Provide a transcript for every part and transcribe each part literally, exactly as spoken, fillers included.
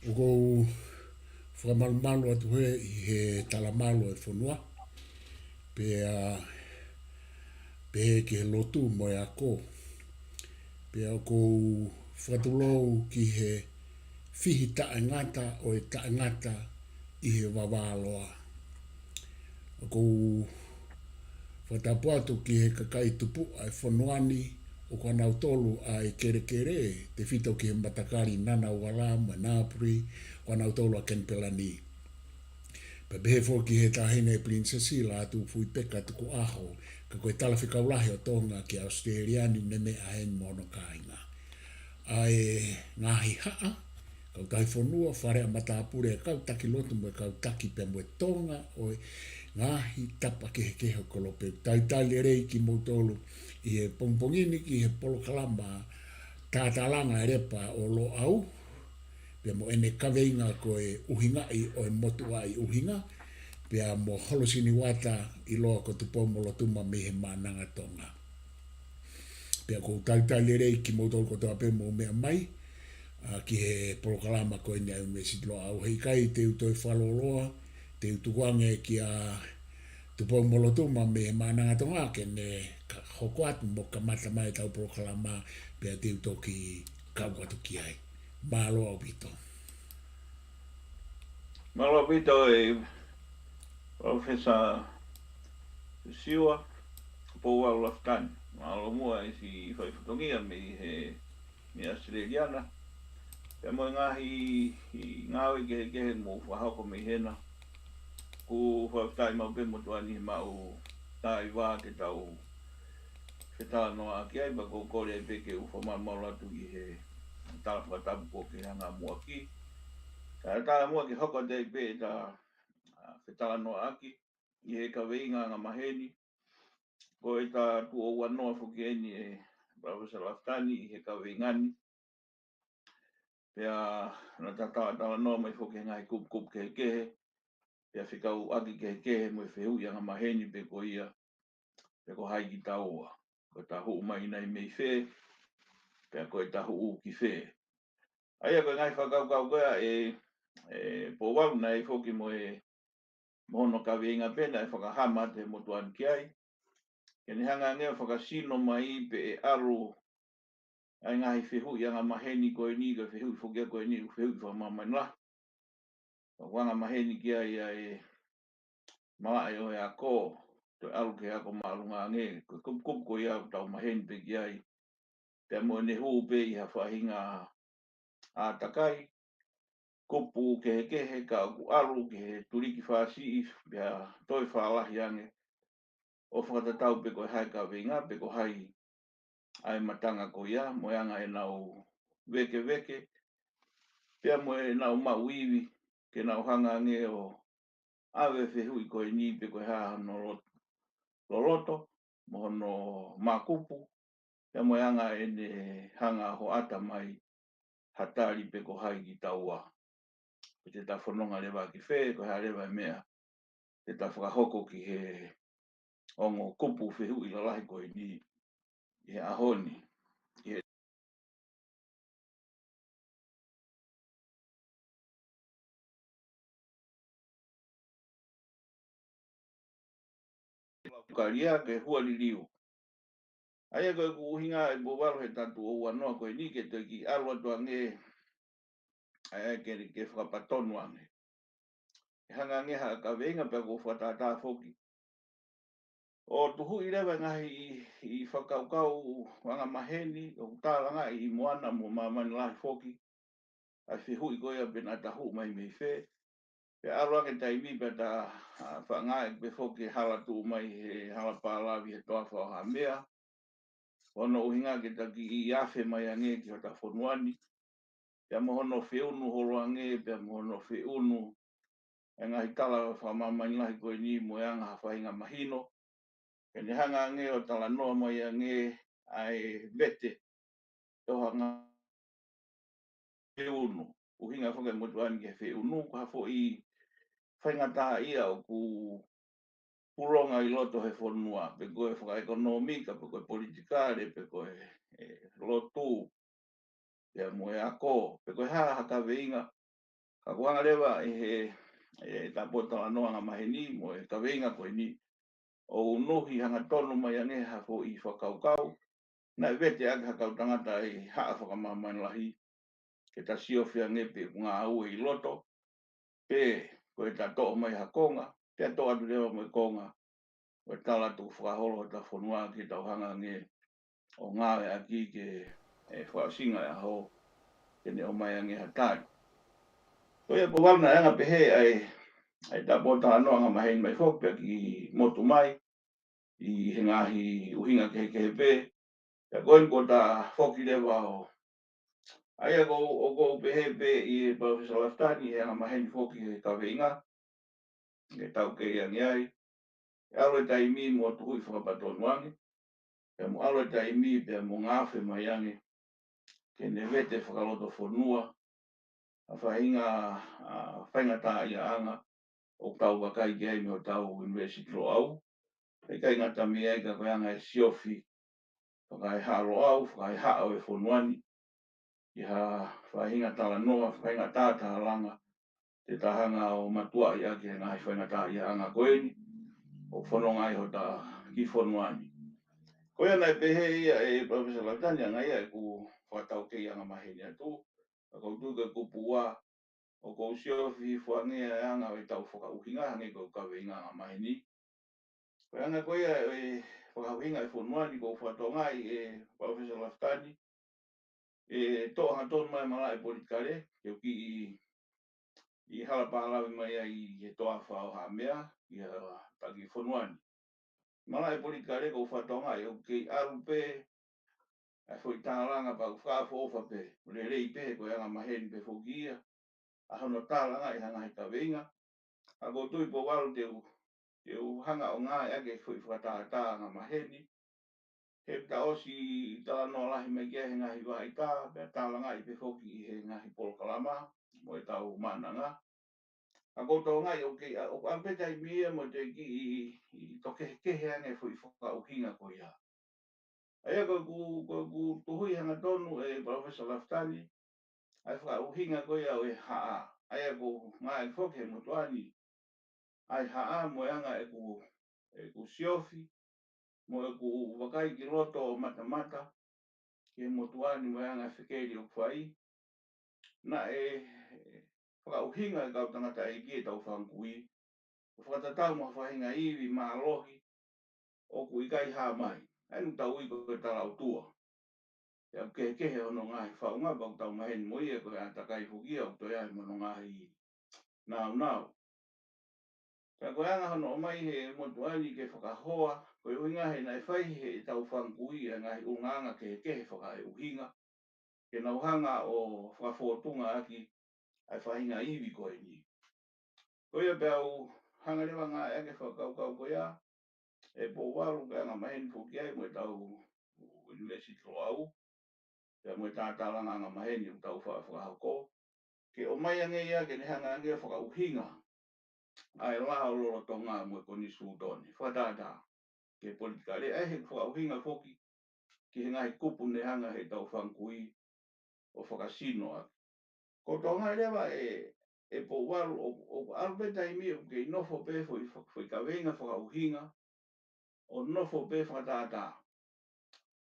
ʻOku ou fakamalumalu atu he ʻi he talamalu ʻo e fonua, pea pehē ki he lotu mo e ako, pea ʻoku ou fakatulou ki he fihi taʻengata ʻo e taʻengata ʻi he vavā loa. ʻOku ou fakatapu atu ki he kakai tupuʻa ʻo e fonua ni, ʻoku ʻanautolu ʻa e kelekele, tefito ki he matakali Ngunnawal mo Ngambri, ʻoku ʻanautolu ʻa Kenipela ni. Pea pehē foki ki he Taʻahine Pilinisesi Lātūfuipeka Tukuʻaho, ka ko e Talafekau Lahi ʻo Tonga ki ʻAositelēlia ni, ne meʻa heni mo hono kāinga. ʻA e ngaahi haʻa, kautaha fonua, fale ʻa matāpule, kau taki lotu mo e kau taki pea mo e Tonga ʻo e ngaahi tapa kehekehe ʻo e kolope. Talitali lelei kimoutolu ʻi he pongipongi ni ki he polokalama Tātālanga e Lepa ʻo Loʻau, pea mo ʻene kaveinga ko e ʻUhingaʻi ʻo e Motuʻaʻi ʻUhinga, pea mo Holosini Uata ʻiloa ko Tupoumolotuma mei he Maʻananga Tonga. Pea ʻoku ou talitali lelei kimoutolu kotoa pē mou meʻa mai, ʻa, ki he polokalama ko eni ʻa e ʻUnivēsiti Loʻau. Heʻikai te u toe fakalōloa, te u tukuange kia Tupoumolotuma mei he Maʻananga Tonga ke ne ka-, hoko atu mo kamata mai ʻetau polokalama, pea te u toki kau atu ki ai. Mālō ʻaupito. Mālō ʻaupito e Professor Siua Pouvalu Lafitani. Mālō muʻa e siʻi faifetongia mei he, mei ʻAositelēlia na. Pea mo e ngaahi, ʻi ngāue kehekehe mou fakahoko mei hena. ʻOku fakafetaʻi maʻu pē motuʻa ni he maʻu taimi ke tau fetalanoaʻaki ai, pea ʻoku ou kole ai pē ke u fakamalumalu atu ʻi he tala fakatapu kuo ke hanga muʻaki. Ka tā muʻa ke hoko atu ai pē ʻeta, ʻa, fetalanoaʻaki ʻi he kaveinga angamaheni. Ko ʻeta tuʻo ua noa foki eni e Professor Lafitani ʻi he kaveinga ni. Pea naʻa ta talatalanoa mai foki he ngaahi kupukupu kehekehe, pea fekauʻaki kehekehe mo e fehuʻi angamaheni pe ko ia, pe ko hai kitaua. Ko ʻeta hū mai nai mei fē, pea ko ʻeta hū ki fē. ʻA ia ko e ngaahi fakakaukau ko ia e, e Pouvalu naʻe foki mo e, mo hono kaveinga pē naʻe fakahā mai ʻe he motuʻa ni ki ai. Ke ne hanga ange ʻo fakasino mai pe ʻe ʻalu ʻa e ngaahi fehuʻi angamaheni ko eni, ko e fehuʻi foki ia ko eni, ʻū fehuʻi fakamāmani lahi. ʻOku angamaheni ki ai ʻa e malaʻe ʻo e ako, toe ʻalu ki he ako māʻolunga ange, ko e kupukupu ko ia ʻoku tau maheni pē ki ai. Pea mo ʻene hū pē ʻi ha faʻahinga ʻātakai, kupu kehekehe ka ʻoku ʻalu ki he tuliki fāsiʻi, pea toe fālahi ange ʻo fakatatau pe ko e hā e kaveinga, pe ko hai ʻa e matanga ko ia, mo e anga ʻenau vēkeveke, pea mo ʻenau maʻu ivi, ke nau hanga ange ʻo ʻave fehuʻi ko eni pe ko e hā hono lo-, loloto, mo hono mākupu, pea mo e anga ʻene hanga ʻo hoʻata mai ha tali pe ko hai kitaua. Pe te ta fononga leva ki fē, ko e hā leva e meʻa te ta fakahoko ki he ongo kupu fehuʻi lalahi ko eni ʻi he ʻaho ni. ʻI he Kalia ke hua liliu. ʻA ia ko ʻeku ʻuhinga e Pouvalu he ta tuʻo ua noa ko eni ke toe kiʻi ʻalu atu ange, ʻa ia ke, ke fakapatonu ange. ʻE hanga ange ha kaveinga pea ʻoku ou fakatātā foki ʻo tuhuʻi leva e ngaahi ʻi, ʻi fakakaukau angamaheni, ʻoku tālangaʻi ʻi Moana mo Māmani Lahi foki, ʻa e fehuʻi ko ia pe naʻa ta hū mai mei fē. Pea ʻalu ange taimi pea ta, ʻa, faʻa ngāueʻaki pē foki e hala tuʻu mai he hala pālavi he toafa ʻo Haʻamea. Hono ʻuhinga ke ta kiʻi afe mai ange ki hota fonua ni. Pea mo hono feʻunu holo ange, pea mo hono feʻunu e ngaahi tala fakamāmani lahi ko eni mo e anga ha faʻahinga mahino. Ke ne hanga ange ʻo talanoa mai ange ʻa e vete ʻo hanga feʻunu. ʻUhinga foki e motuʻa ni ki he feʻunu, ko ha foʻi faingataʻaʻia ʻoku pulonga ʻi loto he fonua, pe ko e fakaʻekonōmika, pe ko e politikale, pe ko e, e lotu, pea mo e ako, pe ko e hā ha kaveinga, Ka ʻoku hanga leva ʻe he, ʻe he tāpuaki talanoa angamaheni mo e kaveinga ko eni ʻo unuhi hangatonu mai ange ha foʻi fakakaukau naʻe vete ʻaki ha kau tangata ʻi Haʻa Fakamāmani Lahi ke ta siofi ange pe ʻoku ngāue ʻi loto, pe ko ʻeta toʻo mai ha konga, pea toʻo atu leva mo e konga ʻo e tala tukufakaholo hota fonua ke tau hanga ange ʻo ngāueʻaki ke, ʻe, fakaʻosinga e ʻaho ke ne ʻomai ange ha tali. Ko ia Pouvalu, naʻe anga pehē ʻa e, ʻa e tāpuaki talanoa angamaheni mai foki pea kiʻi motu mai ʻi he ngaahi ʻuhinga kehekehe pē. Pea ko eni kuo ta foki leva ʻo, ʻa ia ʻoku ou, ʻoku ou pehē pē ʻe Palōfesa Lafitani he angamaheni foki he kaveinga ke tau kei ange ai, ʻe ʻalu e taimi mo tuhuʻi fakapatonu ange, pea mo ʻalu e taimi pea mo ngaofe mai ange ke ne vete fakalotofonua ha faʻahinga, ʻa, faingataʻaʻiaʻanga ʻoku tau vakai ki ai mei hotau ʻunivēsiti Loʻau. ʻIkai ngata mei ai ka ko e anga e siofi fakaehaʻa Loʻau, fakaehaʻa ʻo e fonua ni, ʻi ha faʻahinga talanoa, faʻahinga tātālanga te ta hanga ʻo matuaʻi ʻaki e ngaahi faingataʻaʻiaʻanga ko eni ʻoku fononga ai hota kiʻi fonua ni. Ko ia naʻe pehē ia ʻe Palōfesa Lafitani, ʻa ia ʻoku ou fakataukei angamaheni atu, ka ʻoku ou tui ko e kupu ua, ʻoku ou siofi hifo ange ʻa e anga ʻo ʻetau fakaʻuhinga, hangē ko e kaveinga angamaheni. Ko e anga ko ia ʻo e fakaʻuhinga e fonua ni, ʻoku ou fakatokangaʻi ʻe Palōfesa Lafitani, ʻe toʻo hangatonu mai e malaʻe politikale ke u kiʻi, ʻi hala pālavi mai ai he toafa ʻo Haʻamea ʻi hotau kiʻi fonua ni. Malaʻe politikale ʻoku ou fakatokangaʻi ʻoku kei ʻalu pē ʻa e foʻi tālanga pea ʻoku fakaʻofoʻofa pē, ʻoku lelei pē he ko e angamaheni pē foki ia ʻa hono tālangaʻi ha ngaahi kaveinga. Ka ʻoku ou tui Pouvalu te u, te u hanga ʻo ngāueʻaki e foʻi fakatātā angamaheni he ʻoku ta ʻosi talanoa lahi mai ki ai he ngaahi vaʻa ika, pea tālangaʻi pē foki ʻi he ngaahi polokalama mo ʻetau maʻananga. Ka ʻoku ou tokangaʻi ʻoku kei, ʻoku ʻalu pē taimi ia mo e kiʻi, ʻi tokehekehe ange foʻi fakaʻuhinga ko ia. ʻA ia ʻoku, ʻoku tuhuʻi hangatonu ʻe Palōfesa Lafitani ʻa e fakaʻuhinga ko ia ʻo e haʻa. ʻA ia ʻoku ngāueʻaki foki he motuʻa ni ʻa e haʻa mo e anga ʻeku, ʻeku siofi, mo ʻeku vakai ki loto ʻo matamata ki he motuʻa ni mo e anga e fekeli ʻoku fai. Naʻe fakaʻuhinga e kau tangataʻeiki ʻetau fanga kui ʻo fakatatau mo ha faʻahinga ivi mālohi ʻoku ʻikai hā mai, ʻa ia ʻoku tau ui ko e talautua. Pea ʻoku kehekehe hono ngaahi faʻunga, pea ʻoku tau maheni mo ia ko e ʻātakai foki ia ʻoku toe ʻi ai mo hono ngaahi nāunau. Pea ko e anga hono ʻomai he motuʻa ni ke fakahoa, ko e ʻuhinga he naʻe fai heʻetau fanga kui ʻa e ngaahi ʻulungaanga kehekehe fakaʻuhinga ke nau hanga ʻo fakafōtunga ʻaki ʻa e faʻahinga ivi ko eni. Ko ia pea u hanga leva ngāueʻaki e fakakaukau ko ia ʻe Pouvalu, ke angamaheni foki ai mo ʻetau ʻunivēsiti Loʻau, pea mo e tātālanga angamaheni ʻoku tau faʻa fakahoko, ke ʻomai ange ia ke ne hanga ange ʻo fakaʻuhinga ʻa e lao lolotonga mo e konisitūtone. Fakatātā ki he politikale, ʻa ia he fakaʻuhinga foki ki he ngaahi kupu ne hanga heʻetau fanga kui ʻo fakasino ʻaki. Ko e tokangaʻi leva ʻe, ʻe Pouvalu ʻo, ʻoku ʻalu pē taimi ʻoku kei nofo pē foʻi, foʻi kaveinga fakaʻuhinga ʻo nofo pē fakatātā.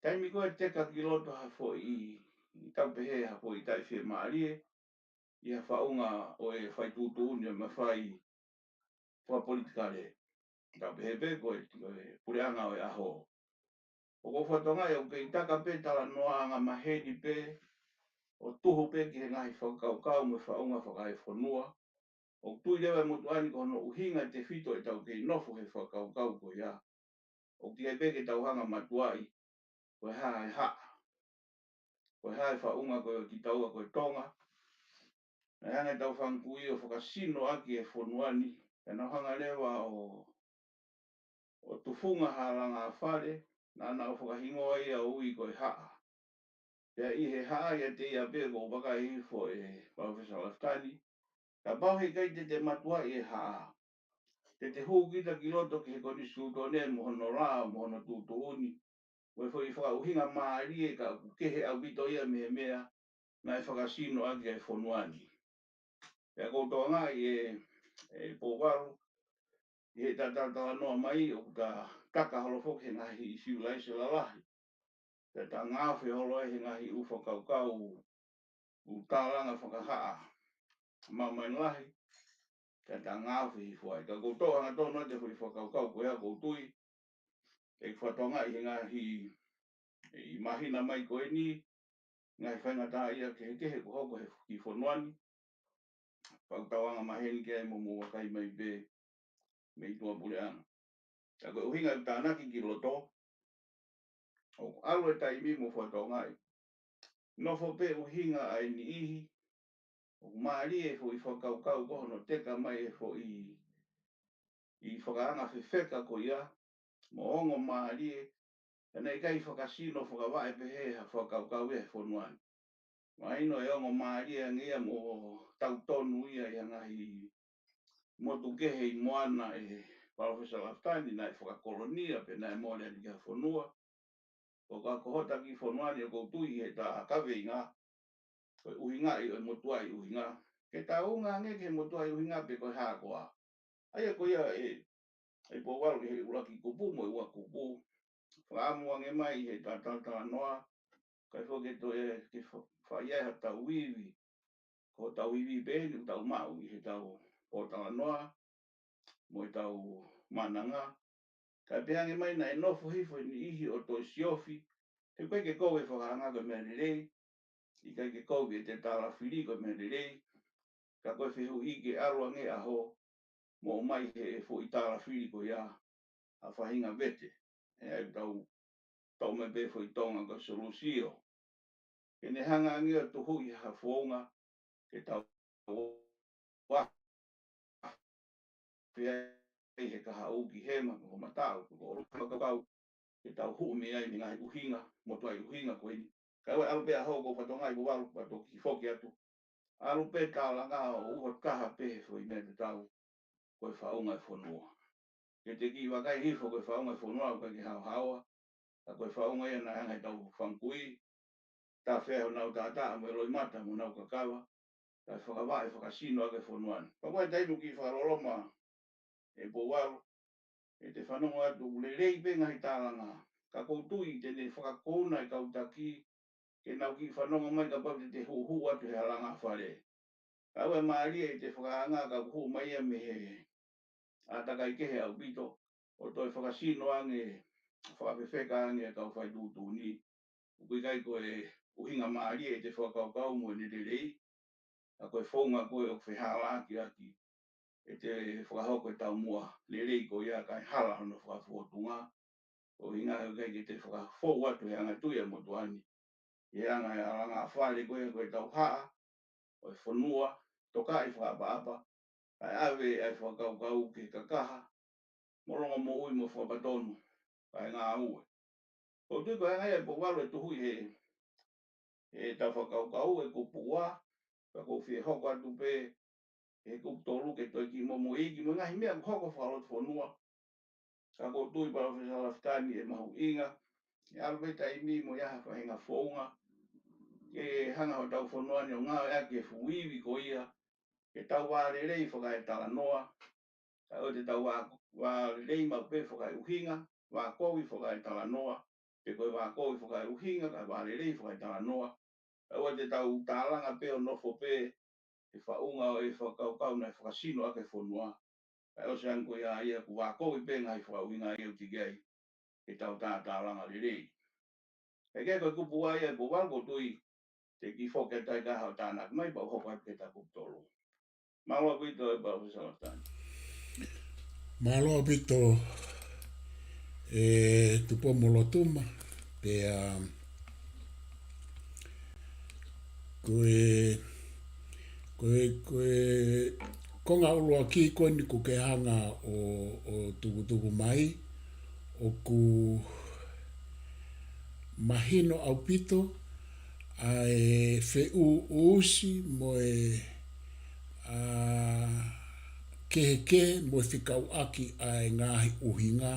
Taimi ko ē ʻe teka ki loto ha foʻi, tau pehē ha foʻi taʻefiemālie ʻi ha faʻunga ʻo e fai tuʻutuʻuni ʻo e mafai fakapolitikale, tau pehē pē ko e, ko e puleʻanga ʻo e ʻaho, ʻoku ou fakatokangaʻi ʻoku kei taka pē talanoa angamaheni pē ʻo tuhu pē ki he ngaahi fakakaukau mo e faʻunga fakaefonua. ʻOku tui leva e motuʻa ni ko hono ʻuhinga e tefito ʻetau kei nofo he fakakaukau ko ia, ʻoku teʻeki ai pē ke tau hanga ʻo matuaʻi ko e hā e haʻa, ko e hā e faʻunga ko ē ʻo kitaua ko e Tonga. Naʻe hanga ʻetau fanga kui ʻo fakasino ʻaki e fonua ni, pea nau hanga leva ʻo, ʻo tufunga ha langa fale naʻa nau fakahingoa ia ʻo ui ko e haʻa. Pea ʻi he haʻa ʻiate ia pē ʻoku ou vakai hifo ʻe Palōfesa Lafitani, kapau heʻikai te te matuaʻi e haʻa, te te hū kita ki loto ki he konisitūtone mo hono lao mo hono tuʻutuʻuni, mo e foʻi fakaʻuhinga mālie ka ʻoku kehe ʻaupito ia mei he meʻa naʻe fakasino ʻaki ʻa e fonua ni. Pea ʻoku ou tokangaʻi ʻe, ʻe Pouvalu, ʻi heʻeta talatalanoa mai, ʻoku ta taka holo foki he ngaahi sivilaise lalahi. Pea ta ngaofe holo ai he ngaahi ʻū fakakaukau, ʻū tālanga fakahaʻa māmani lahi, pea ta ngaofe hifo ai. Ka ʻoku ou toʻo hangatonu atu e foʻi fakakaukau ko ia ʻoku ou tui ʻe fakatokangaʻi he ngaahi, ʻi māhina mai ko eni, ngaahi faingataʻaʻia kehekehe kuo hoko he kiʻi fonua ni, pea ʻoku tau anga maheni ki ai mo mou vakai mai pē mei tuʻapuleʻanga. Ka ko e ʻuhinga ʻeku tānaki ki loto, ʻoku ʻalu e taimi mo fakatokangaʻi. Nofo pē ʻuhinga ʻa e niʻihi, ʻoku mālie e foʻi fakakaukau ko hono teka mai e foʻi ʻi fakaanga fefeka ko ia, mo ongo mālie, ka naʻe ʻikai fakasino fakavaʻe pehē ha fakakaukau ia he fonua ni. Mahino e ongo mālie ange ia mo tau tonu ia ʻi he ngaahi motu kehe ʻi Moana ʻe Palōfesa Lafitani, naʻe fakakolonia pe naʻe mole atu ki ha fonua. Ko ka ko hota kiʻi fonua ni ʻoku ou tui ʻi heʻeta kaveinga, ko e ʻuhingaʻi ʻo e motuʻaʻi ʻuhinga. Ke tau ʻunga ange ki he motuʻaʻi ʻuhinga pe ko e hā koā. ʻA ia ko ia ʻe, ʻe Pouvalu ʻi he ʻuluaki kupu mo e ua kupu. Fakaʻamu ange mai ʻi heʻeta talatalanoa, kae fo ke toe, ke fa-, fai ai haʻatau ivi. Ko hotau ivi pē eni ʻoku tau maʻu ʻi heʻetau pōtalanoa, mo ʻetau mananga. Kae pehē ange mai naʻe nofo hifo e niʻihi ʻo toe siofi, he ʻikai ke kovi e fakaanga ko e meʻa lelei, ʻikai ke kovi e te tālafili ko e meʻa lelei, ka ko e fehuʻi ke ʻalu ange ʻaho, mo ʻomai he foʻi tālafili ko ia, ha faʻahinga vete. ʻE ai tau, tau mai pē foʻi Tonga ko e solusio. Ke ne hanga ange ʻo tuhuʻi ha founga, ke tau ua fia ʻi he kahaʻu ki hema, ko mataʻu, ko ʻolunga fakakaukau, ke tau huʻu mei ai mei he ngaahi ʻuhinga, motuʻaʻi ʻuhinga ko eni. Ka ʻoua ʻe ʻalu pē ʻaho ʻoku ou fakatokangaʻi Pouvalu, pea toki foki atu. ʻAlu pē tālanga ʻo uho taha pē he foʻi meʻa te tau, ko e faʻunga e fonua. Ke te kiʻi vakai hifo ko e faʻunga e fonua, ʻoku ʻikai ke haohaoa, ka ko e faʻunga ia naʻe anga ʻetau fanga kui, tafea honau taʻataʻa mo e loʻimata mo honau kakava, kae fakavaʻe fakasino ʻaki e fonua ni. Pea ko e taimi ʻoku kiʻi fakaloloma ʻe Pouvalu, ʻe te fanongo atu ʻoku lelei pē ngaahi tālanga, ka ʻoku ou tui te ne fakakouna e kau taki, ke nau kiʻi fanongo mai kapau te te huʻuhuʻu atu he halanga fale. Ka ʻoua ʻe mālie ʻete fakaanga ka ʻoku hū mai ia mei he ʻātakai kehe ʻaupito, ʻo toe fakasino ange, fakafefeka ange e kau faituʻutuʻuni. ʻOku ʻikai ko e ʻuhinga mālie ʻete fakakaukau mo ʻene lelei, ka ko e founga ko ē ʻoku fehālaaki ʻaki ʻete fakahoko e taumuʻa lelei ko ia kae hala hono fakafōtunga. ʻUhinga ʻoku ʻikai ke te fakafou atu he anga tui ʻa e motuʻa ni. ʻI he anga e alanga fale ko ē ko e tauhaʻa ʻo e fonua, tokaʻi fakaʻapaʻapa, kae ʻave ʻa e fakakaukau ke kakaha, mo longomoʻui mo fakapatonu, kae ngāue. ʻOku ou tui ko e anga ia ʻe Pouvalu e tuhuʻi he, he tau fakakaukau e kupu ua, ka ʻoku ou fie hoko atu pē he kupu tolu ke toe kiʻi momoʻi ki mo e ngaahi meʻa ʻoku hoko fakalotofonua. Ka ʻoku ou tui Palōfesa Lafitani ʻe mahuʻinga, ʻe ʻalu pē taimi mo ia ha faʻahinga founga, ke hanga hotau fonua ni ʻo ngāueʻaki e fuʻu ivi ko ia, ke tau vālelei fakaetalanoa, ka ʻoua te tau vā, vālelei maʻu pē fakaeʻuhinga, vākovi fakaetalanoa, pe ko e vākovi fakaeʻuhinga, kae vālelei fakaetalanoa. Ka ʻoua te tau tālanga pē ʻo nofo pē he faʻunga ʻo e fakakaukau naʻe fakasino ʻaki e fonua. Kae ʻosi ange ko ia ia ʻoku vākovi pē ngaahi fakaeʻuhinga ia ʻoku tiki ai ke tau tātālanga lelei. He ko e kupu ua ia ʻe Pouvalu, ʻoku ou tui te kiʻi foki atu ai ka haʻo tānaki mai pea u hoko atu ki he kupu tolu. Mālō ʻaupito ʻe Palōfesa Lafitani. Mālō ʻaupito ʻe Tupou-mo-Lotuma, pea ko e, ko e, ko e konga ʻuluaki ko eni ʻoku ke hanga ʻo, ʻo tuputupu mai, ʻoku mahino ʻaupito ʻa e feʻuʻusi mo e, ʻa, kehekehe mo e fekauʻaki ʻa e ngaahi ʻuhinga,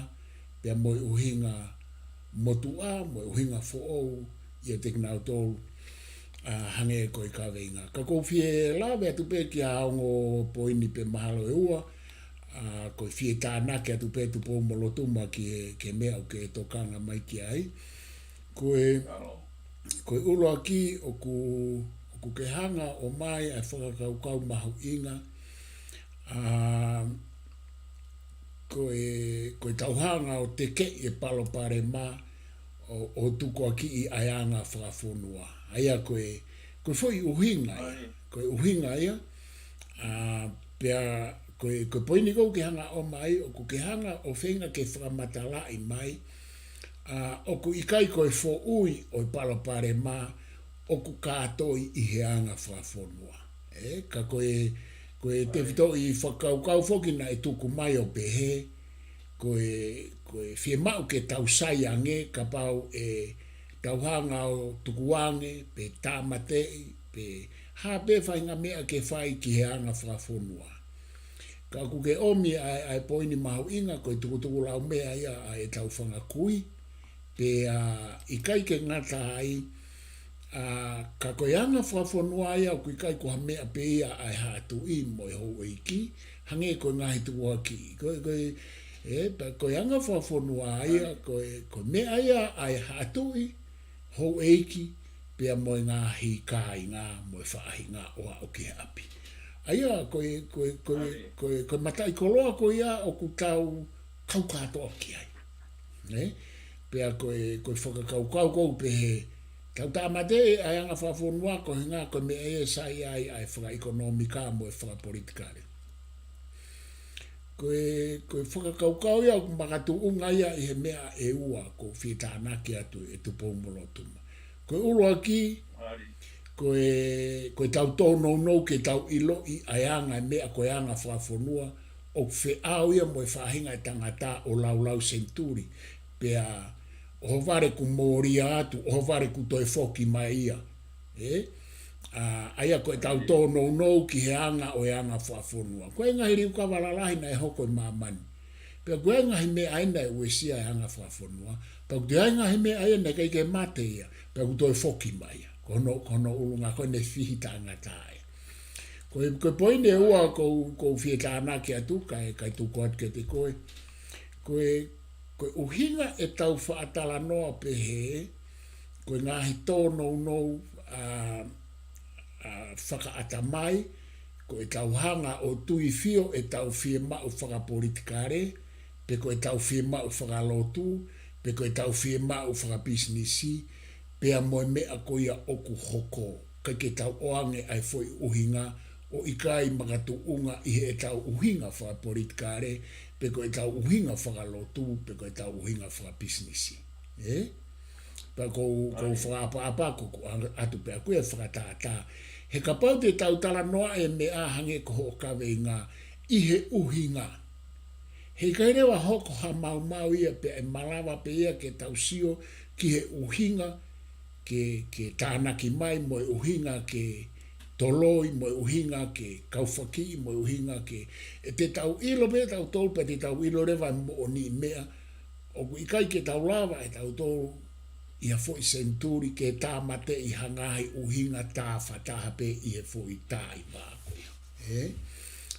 pea mo e ʻuhinga motuʻa, mo e ʻuhinga foʻou, ʻiate kinautolu, ʻa, hangē ko e kaveinga. Ka ʻoku ou fie lave atu pē ki ha ongo poini pē mahalo ʻe ua, ʻa, ko e fie tānaki atu pē Tupou-mo-Lotuma ki he, ki he meʻa ʻoku ke tokanga mai ki ai. Ko e, ko e ʻuluaki ʻoku, ʻoku ke hanga ʻo ʻomai ʻa e fakakaukau mahuʻinga, ʻa, ko e, ko e tau hanga ʻo tekeʻi e palopalema ʻo, ʻo tukuakiʻi ʻa e anga fakafonua. ʻA ia ko e, ko e foʻi ʻuhinga ia. Ko e ʻuhinga ia, ʻa, pea ko e, ko e poini ʻoku ke hanga ʻo ʻomai, ʻoku ke hanga ʻo feinga ke fakamatalaʻi mai, ʻa, ʻoku ʻikai ko e foʻui ʻo e palopalema ʻoku kātoi ʻi he anga fakafonua. ʻE, ka ko e, ko e tefitoʻi fakakaukau foki naʻe tuku mai ʻo pehē, ko e, ko e fiemaʻu ke tau sai ange kapau ʻe tau hanga ʻo tukuange, pe tāmateʻi, pe hā pē faʻahinga meʻa ke fai ki he anga fakafonua. Ka ʻoku ke ʻomi ʻa e, ʻa e poini mahuʻinga, ko e tukutuku lau meʻa ia ʻa e tau fanga kui, pea ʻikai ke ngata ai, ʻa, ka ko e anga fakafonua ia ʻoku ʻikai ko ha meʻa pē ia ʻa e haʻa tuʻi mo e houʻeiki, hangē ko e ngaahi tukuakiʻi. Ko e, ko e, ʻe, pea ko e anga fakafonua ia, ko e, ko e meʻa ia ʻa e haʻa tuʻi, houʻeiki, pea mo e ngaahi kāinga, mo e faʻahinga ʻo aʻu ki he ʻapi. ʻA ia, ko e, ko e, ko e, ko e, ko e mataʻikoloa ko ia ʻoku tau kau kātoa ki ai. ʻE? Pea ko e, ko e fakakaukau ʻoku pehē, tau tāmateʻi ʻa e anga fakafonua koeʻuhinga ko e meʻa ia ʻe sai ai ʻa e fakaʻekonōmika mo e fakapolitikale. Ko e, ko e fakakaukau ia ʻoku makatuʻunga ia ʻi he meʻa ʻe ua ʻoku ou fie tānaki atu ʻe Tupou-mo-Lotuma. Ko e ʻuluaki, ko e, ko e tau tōnounou ke tau ʻiloʻi ʻa e anga e meʻa ko e anga fakafonua, ʻoku feʻao ia mo e faʻahinga e tangata ʻo laulau senituli, pea ʻohovale kuo mōlia atu, ʻohovale kuo toe foki mai ia. ʻE? ʻA, ʻa ia ko e tau tōnounou ki he anga ʻo e anga fakafonua. Ko e ngaahi liukava lalahi naʻe hoko ʻi māmani. Pea ko e ngaahi meʻa ʻa ia naʻe uesia e anga fakafonua. Pea ko e ngaahi meʻa ʻa ia naʻe ʻikai ke mate ia. Pea kuo toe foki mai ia. Ko hono, ko hono ʻulungaanga ko ʻene fihi tangata ia. Ko e, ko e poini ʻe ua ʻoku ou, ʻoku ou fie tānaki atu, kae, kae tuku atu kiate koe. Ko e, ko e ʻuhinga e tau faʻa talanoa pehē, ko e ngaahi tōnounou, ʻa, ʻa, fakaʻatamai, ko e tau hanga ʻo tuifio e tau fiemaʻu fakapolitikale, pe ko e tau fiemaʻu fakalotu, pe ko e tau fiemaʻu fakapisinisi, pea mo e meʻa ko ia ʻoku hoko, ʻikai ke tau ʻoange ʻa e foʻi ʻuhinga, ʻo ʻikai makatuʻunga ʻi he tau ʻuhinga fakapolitikale, pe ko e tau ʻuhinga fakalotu, pe ko e tau ʻuhinga fakapisinisi. ʻE? Pea ʻoku ou, ʻoku ou fakaʻapaʻapa ʻoku ou ʻoatu pē ʻaʻaku e fakatātā. He kapau te tau talanoa e meʻa hangē ko hoʻo kaveinga ʻi he ʻuhinga. He ʻikai leva hoko ha maumau ia pea ʻe malava pē ia ke tau sio ki he ʻuhinga ke, ke tānaki mai mo e ʻuhinga ke toloi mo e ʻuhinga ke kaufakiʻi mo e ʻuhinga ke, ʻe te tau ʻilo pē tautolu pea te tau ʻilo leva e moʻoniʻi meʻa, ʻoku ʻikai ke tau lava ʻe tautolu ʻi ha foʻi senituli ke tāmateʻi ha ngaahi ʻuhinga tā fakataha pē ʻi he foʻi tā ʻi vā ko ia. ʻE?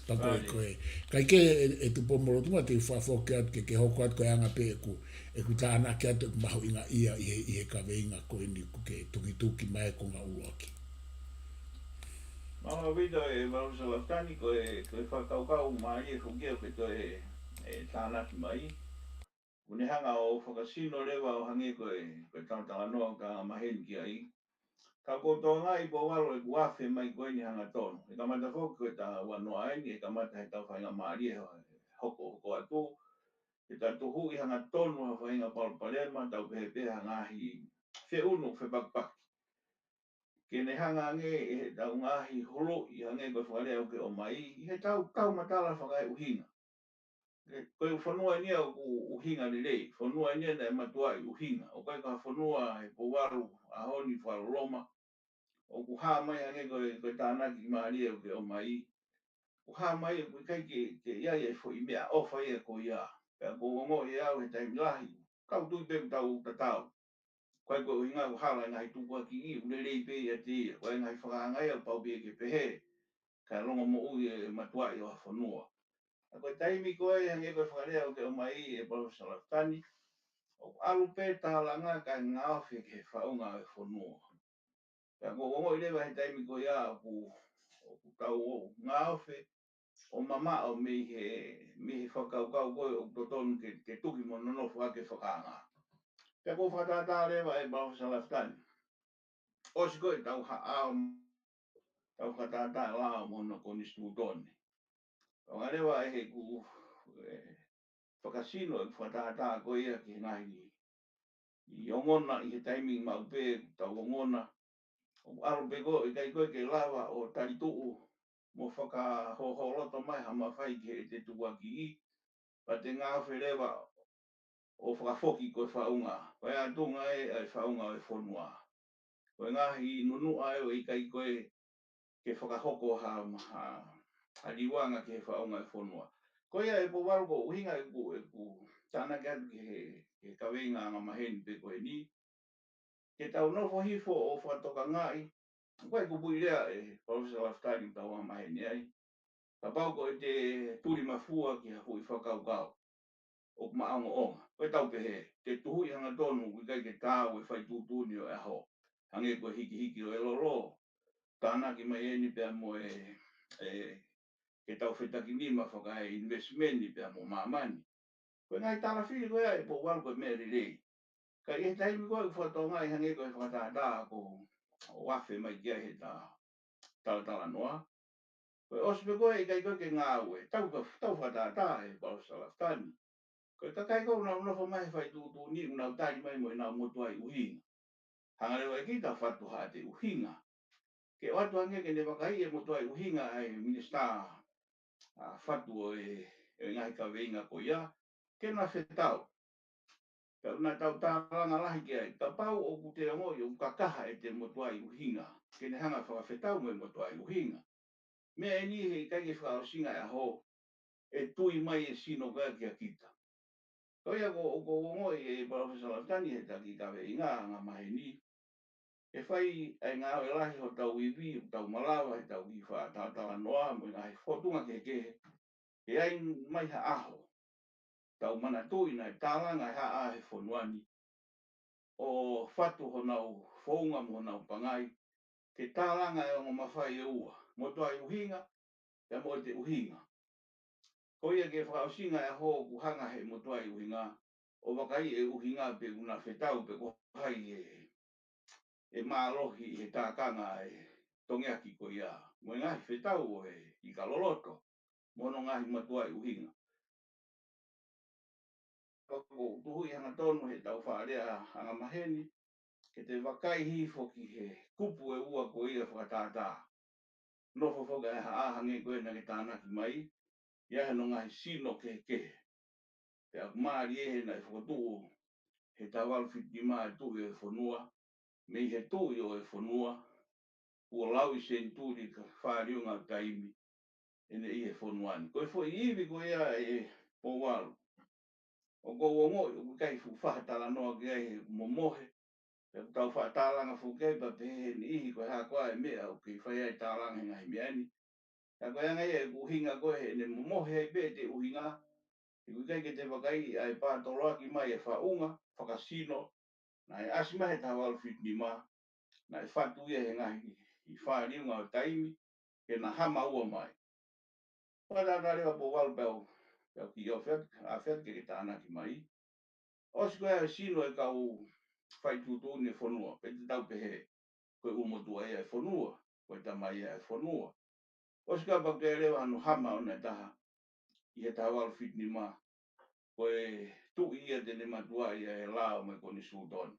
Pea ko e, ko e, kae kehe ʻe, ʻe Tupou-mo-Lotuma te u fakafoki atu ke, ke hoko atu ko e anga pē ʻeku, ʻeku tānaki atu ʻeku mahuʻingaʻia ʻi he, ʻi he kaveinga ko eni ʻoku ke tukituki mai ko e ʻuluaki. Mālō ʻaupito e Valusa Lafitani, ko e, ko e fakakaukau mālie foki ia ʻoku ke toe, ʻe, tānaki mai. ʻOku ne hanga ʻo fakasino leva ʻo hangē ko e, ko e tau talanoa ʻoku ta maheni ki ai. Ka ʻoku ou tokangaʻi Pouvalu ʻeku afe mai ko eni hangatonu. ʻE kamata foki ko e ta ua noa eni, ʻe kamata he tau faingamālie ho-, hoko, hoko atu. ʻE ta tuhuʻi hangatonu ha faʻahinga palopalema, tau pehē pē ha ngaahi feʻunu fepakipaki. Ke ne hanga ange ʻe he tau ngaahi holo ʻi hangē ko e fakalea ʻoku ke ʻomai, ʻi he tau, tau matala fakaeʻuhinga. Ko e fonua eni ia ʻoku ʻuhinga lelei, fonua eni ia naʻe matuaʻi ʻuhinga. ʻOku ʻikai ko ha fonua he Pouvalu ʻaho ni fakaloloma, ʻoku hā mai ange ko e, ko e tānaki mālie ʻoku ke ʻomai. ʻOku hā mai ʻoku ʻikai ke, ke ʻi ai e foʻi meʻaʻofa ia ko ia. Pea ʻoku ou ongoʻi ʻe au he taimi lahi, kau tui pē ʻoku tau tatau. Ko e ʻuhinga ʻoku hala e ngaahi tukuakiʻi ʻoku lelei pē ʻiate ia. Ko e ngaahi fakaanga ia ʻoku pau pē ke pehē. Kae longomoʻui e matuaʻi ʻo ha fonua. ʻA ko e taimi ko ē hangē ko e fakalea ʻoku ke ʻomai ʻe Palōfesa Lafitani, ʻoku ʻalu pē tālanga kae ngaofe ki he faʻunga ʻo e fonua. Pea ʻoku ou ongoʻi leva he taimi ko ia ʻoku, ʻoku tau ō ngaofe ʻo mamaʻo mei he, mei he fakakaukau ko ē ʻoku totonu ke, ke tuki mo nonofo ʻaki e fakaanga. Pea ʻoku ou fakatātā leva ʻe Palōfesa Lafitani. ʻOsi ko ē ʻetau haʻa ʻo tau fakatātā e lao mo hono konisitūtone. ʻOku ʻalu leva ʻe heʻeku, ē, fakasino ʻeku fakatātā ko ia ki he ngaahi ʻi ongona ʻi he taimi maʻu pē ʻoku tau ongona. ʻOku ʻalu pē ko ē ʻikai ko ē ke lava ʻo talituʻu mo fakahoholoto mai ha mafai ki heʻete tukuakiʻi. Pea te ngaofe leva ʻo fakafoki ko e faʻunga. Ko e ʻatunga ē ʻa e faʻunga ʻo e fonua. Ko e ngaahi nunuʻa ē ʻoku ʻikai ko ē ke fakahoko ha, ha, ha liuanga ki he faʻunga ʻo e fonua. Ko ia ʻe Pouvalu ko e ʻuhinga ʻeku, ʻeku tānaki atu ki he, ki he kaveinga angamaheni pē ko eni. Ke tau nofo hifo ʻo fakatokangaʻi, ko e kupuʻi lea ʻe Palōfesa Lafitani ʻoku tau angamaheni ai. Kapau ko ʻete tulimafua ki ha foʻi fakakaukau ʻoku maʻongoʻonga. Ko e tau pehē, te tuhuʻi hangatonu ʻoku ʻikai ke taau e fai tuʻutuʻuni ʻo e ʻaho. Hangē ko e hikihiki ʻo e lolo, tānaki mai eni pea mo e, e, ke tau fetakinima fakainvestimeni pea mo māmani. Ko e ngaahi tālafili ko ia ʻe Pouvalu ko e meʻa lelei. Ka ʻi he taimi ko ē ʻoku fakatonga ai hangē ko e fakatātā ʻoku ou afe mai ki ai he ta, talatalanoa. Ko e ʻosi pē ko ē ʻikai ko ē ke ngāue, tau ka, tau fakatātā ʻe Palōfesa Lafitani. Ko e kakai ko ē ʻoku nau nofo mai he fai tuʻutuʻuni ʻoku nau tali mai mo ʻenau motuʻaʻi ʻuhinga. Hanga leva ʻe kita ʻo fatu haʻate ʻuhinga. Ke ʻoatu ange ke ne vakaiʻi e motuʻaʻi ʻuhinga ʻa e minisitā, ʻa, fatu ʻo e, e ngaahi kaveinga ko ia, ke na fetau. Pea ʻoku na tau tālanga lahi ki ai, kapau ʻoku te ongoʻi ʻoku kakaha ʻete motuʻaʻi ʻuhinga, ke ne hanga ʻo fakafetau mo e motuʻaʻi ʻuhinga. Meʻa eni he ʻikai ke fakaʻosinga e ʻaho, ʻe tui mai e sino ko ia kia kita. Ko ia ʻoku, ʻoku ou ongoʻi ʻe Palōfesa Lafitani he taki kaveinga angamaheni. Ke fai ai ngāue lahi hotau ivi, hotau malava, heʻetau kiʻi fakatalatalanoa, mo e ngaahi fōtunga kehekehe. Ke ʻai mai ha ʻaho. Tau manatuʻi naʻe tālanga e haʻa he fonua ni ʻo fatu honau founga mo honau pangai, ke tālanga e ongo mafai ʻe ua, motuʻaʻi ʻuhinga, pea mo ʻete ʻuhinga. Ko ia ke fakaʻosinga e ʻaho ʻoku hanga he motuʻaʻi ʻuhinga, ʻo vakaiʻi e ʻuhinga pe ʻoku na fetau pe ko hai e, e mālohi he tākanga e tongeaki ko ia. Mo e ngaahi fetau ʻo e ika loloto, mo hono ngaahi motuʻaʻi ʻuhinga. Ka ʻoku ou tuhuʻi hangatonu heʻetau fakalea angamaheni, ke te vakai hifo ki he kupu ʻe ua ko ia fakatātā. Nofo foki ʻa e haʻa hangē ko ē naʻa ke tānaki mai, ʻi ai hano ngaahi sino kehekehe. Pea ʻoku mālie he naʻe fokotuʻu he taha valu fitu nima e tuʻi ʻo e fonua, mei he tuʻi ʻo e fonua, kuo lau ʻi senituli ka fā liunga ʻo taimi, ʻene ʻi he fonua ni. Ko e foʻi ivi ko ia ʻe Pouvalu. ʻOku ou ongoʻi, ʻoku ʻikai fuʻu faʻa talanoa ki ai he momohe, pea ʻoku tau faʻa tālanga foki ai pea pehē he niʻihi ko e hā koā e meʻa ʻoku kei fai ai tālanga he ngaahi meʻa ni. Ka ko e anga ia ʻeku ʻuhinga ko ē heʻene momohe ai pē ʻete ʻuhinga, he ʻoku ʻikai ke te vakaiʻi ʻa e pātoloaki mai e faʻunga, fakasino, naʻe ʻasi mai he taha valu fitu nima, naʻe fatu ia he ngaahi ʻi fā liunga ʻo taimi, ke na hama ua mai. Fakatātā leva Pouvalu pea u, pea u kiʻi ʻofa atu, ʻofa atu ke ke tānaki mai. ʻOsi ko ia e sino e kau fai tuʻutuʻuni e fonua, pe te tau pehē, ko e ʻulumotuʻa ia e fonua, ko e tamai ia e fonua. ʻOsi ko ia pea ʻoku toe leva hano hama ʻona ʻe taha, ʻi he taha valu fitu nima, ko e tuʻi ia te ne matuʻaʻi ʻa e lao mo e konisitūtone.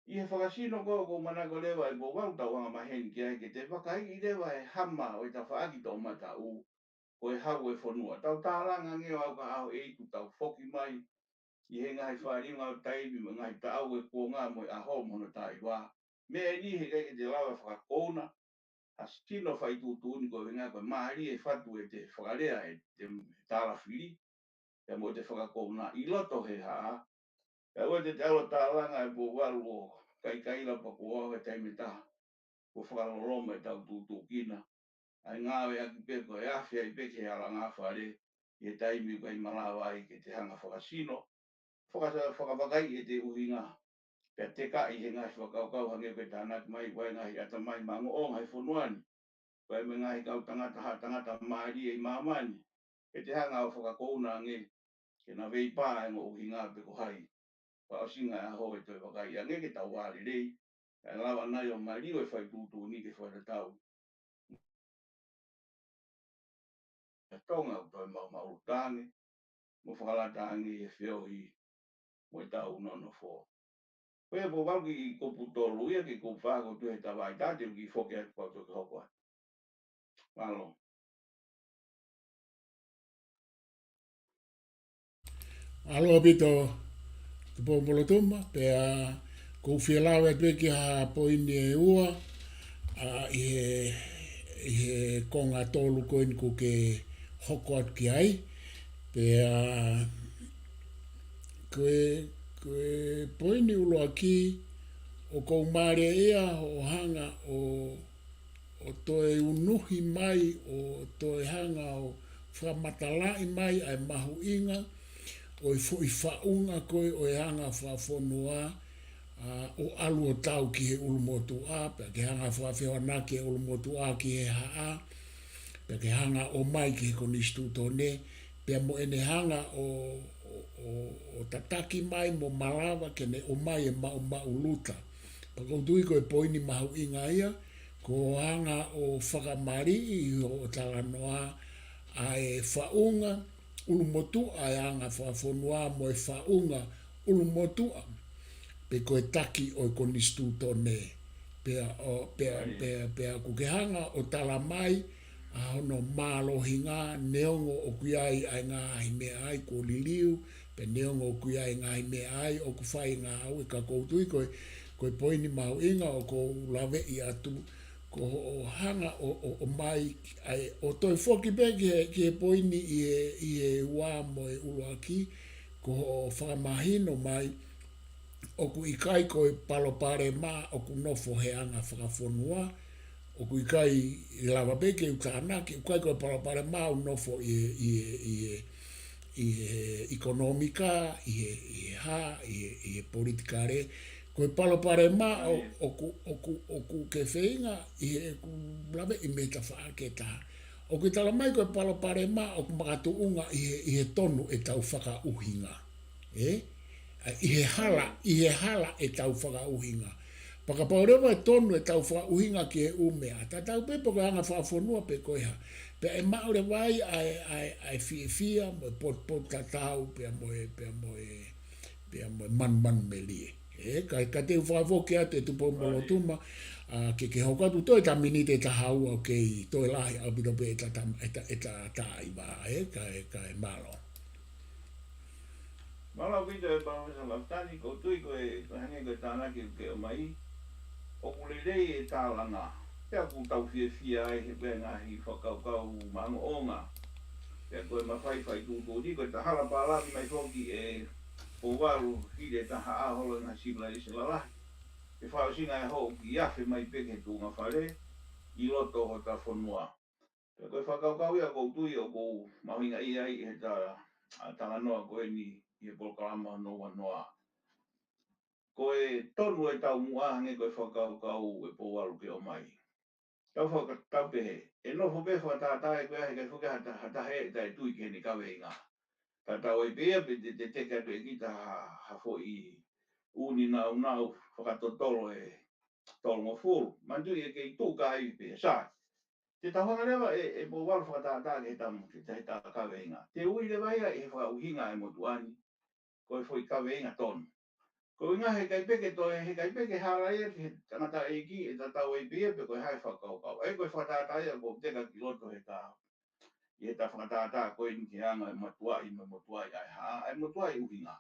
ʻI he fakasino ko ē ʻoku ou manako leva ʻe Pouvalu tau angamaheni ki ai ke te vakaiʻi leva e hama ʻo e tafaʻaki toʻomataʻu, ko e hau e fonua. Tau tālanga ange ʻo aʻu ki he ʻaho ʻe hiku tau foki mai, ʻi he ngaahi fā liunga ʻo taimi mo e ngaahi taʻau e kuonga mo e ʻaho mo hono taʻiva. Meʻa eni he ʻikai ke te lava fakakouna ha sino fai tuʻutuʻuni ko e ʻuhinga ko e mālie e fatu ʻete fakalea ʻete tālafili, pea mo ʻete fakakouna ʻi loto he haʻa. Pea ʻoua te te ʻalu ʻo tālanga ʻe Pouvalu ʻo kaikaila pea kuo ʻi ai e taimi ʻe taha kuo fakaloloma ʻetau tuʻutuʻuni. ʻA e ngāueʻaki pē ko e afe ai pē ki he alanga fale, ʻi he taimi ʻoku ʻikai malava ai ke te hanga ʻo fakasino, fakasa-, fakavakaiʻi ʻete ʻuhinga, pea tekaʻi he ngaahi fakakaukau hangē ko e tānaki mai, ʻa e ngaahi ʻatamai mangoʻonga he fonua ni, ʻa e ngaahi kau tangata, haʻa tangata mālie ʻi māmani, ke te hanga ʻo fakakouna ange, ke na veipā e ongo ʻuhinga pe ko hai. Fakaʻosinga e ʻaho ʻe toe vakai ange ke tau vālelei, kae lava nai ʻo maliu e fai tuʻutuʻuni ke fakatatau. Ka Tonga ʻoku toe maʻumaʻuluta ange, mo fakalata ange ʻi he feohi mo ʻetau nonofo. Ko ia Pouvalu, kiʻi kupu tolu ia, kiʻi kupu fā ʻoku tuʻu he tavai tate, kiʻi foki atu pea toki hoko atu. Mālō. Mālō ʻaupito, Tupou Molotuma, pea ʻoku ou fie lave atu pē ki ha poini ʻe ua, ʻa, ʻi he, ʻi he konga tolu ko eni ʻoku ke hoko atu ki ai. Pea ko e, ko e poini ʻuluaki, ʻoku ou mālieʻia hoʻo hanga ʻo, ʻo toe unuhi mai, ʻo toe hanga ʻo fakamatalaʻi mai ʻa e mahuʻinga ʻo e foʻi faʻunga ko ē ʻo e anga fakafonua, ʻa, ʻo ʻalu ʻo tau ki he ʻulumotuʻa, pea ke hanga ʻo fakafehoanaki e ʻulumotuʻa ki he haʻa, pea ke hanga ʻo ʻomai ki he konisitūtone, pea mo ʻene hanga ʻo, ʻo, ʻo, ʻo tataki mai mo malava ke ne ʻomai e maʻumaʻuluta. Pea ʻoku ou tui ko e poini mahuʻinga ia, ko hoʻo hanga ʻo fakamaliʻi ʻi hoʻo talanoa ʻa e faʻunga ʻulumotuʻa e anga fakafonua mo e faʻunga ʻulumotuʻa pe ko e taki ʻo e konisitūtone. Pea ʻo, pea, pea, pea ʻoku ke hanga ʻo tala mai ʻa hono mālohinga, neongo ʻoku ʻi ai ʻa e ngaahi meʻa ʻa ia kuo liliu, pea neongo ʻoku ʻi ai e ngaahi meʻa ʻa ia ʻoku fai ngāue, ka ʻoku ou tui ko e, ko e poini mahuʻinga ʻoku ou laveʻi atu, ko hoʻo hanga ʻo, ʻo, ʻomai, ʻa e, ʻo toe foki pē ki he, ki he poini ʻi he, ʻi he ua mo e ʻuluaki, ko hoʻo fakamahino mai, ʻoku ʻikai ko e palopalema ʻoku nofo he anga fakafonua, ʻoku ʻikai lava pē ke u tānaki, ʻoku ʻikai ko e palopalema ʻoku nofo ʻi he, ʻi he, ʻi he, ʻi he ʻikonōmika, ʻi he, ʻi he hā, ʻi he, ʻi he politikale. Ko e palopalema ʻo, ʻoku, ʻoku, ʻoku ke feinga, ʻi he ʻeku laveʻi mei he tafaʻaki ʻe taha. ʻOku ke tala mai ko e palopalema ʻoku makatuʻunga ʻi he, ʻi he tonu ʻetau fakaʻuhinga. ʻE? ʻA, ʻi he hala, ʻi he hala ʻetau fakaʻuhinga. Pea kapau leva ʻe tonu ʻetau fakaʻuhinga ki he ʻū meʻa, tatau pē pe ko e anga fakafonua pe ko e hā. Pea ʻe maʻu leva ai ʻa e, ʻa e, ʻa e fiefia, mo e potupotu tatau, pea mo e, pea mo e, pea mo e manumanu melie. ʻE, ka, ka te u fakafoki atu ʻe Tupou Molotuma, ʻa, ke, ke hoko atu, toe ʻeta miniti ʻe taha ua, ʻoku kei toe lahi ʻaupito pē ʻeta tam-, ʻeta, ʻeta taimi, ʻe, kae, kae mālō. Mālō ʻaupito ʻe Palōfesa Lafitani, ʻoku ou tui ko e, ko e hangē ko e tānaki ʻoku ke ʻomai, ʻoku lelei e tālanga, pea ʻoku tau fiefia ai he ko e ngaahi fakakaukau mangoʻonga. Pea ko e mafai fai tuʻutuʻuni, ko e taha hala pālavi mai foki ʻe Pouvalu, hili e taha ʻaho holo e ngaahi sivilaise lalahi. Ke fakaʻosinga e ʻaho ʻoku ke afe mai pē ki he tuʻunga fale, ʻi loto hota fonua. Pea ko e fakakaukau ia ʻoku ou tui ʻoku ou mahuʻingaʻia ai he ta-, ʻa, talanoa ko eni ʻi he polokalama nounou. Ko e tonu ʻetau muʻa hangē ko e fakakaukau ʻe Pouvalu ke ʻomai. Tau faka-, tau pehē, ʻe nofo pē fakatātā ʻe koe ʻa e kai fuke hata, hata he taʻetui ki heʻene kaveinga. Tatau ai pē ia pe te, te teke atu ʻe kita ha, ha foʻi ʻū nāunau fakatotolo ʻe tolungofulu. Manatuʻi ʻe kei tuʻu ka ai pē, sai. Te tau hanga leva ʻe, ʻe Pouvalu fakatātā ki he tamu, ki he taha kaveinga. Te ui leva ia ʻi he fakaʻuhinga ʻa e motuʻa ni, ko e foʻi kaveinga tonu. Ko e ʻuhinga heʻikai pē ke toe, heʻikai pē ke hala ia ki he tangataʻeiki ʻe tatau ai pē ia pe ko e hā e fakakaukau. ʻA ia ko e fakatātā ia ʻoku ou teka ki loto he ta-, ʻi he ta fakatātā ko eni ki he anga e matuaʻi mo e motuaʻi ʻa e hā, ʻa e motuaʻi ʻuhinga.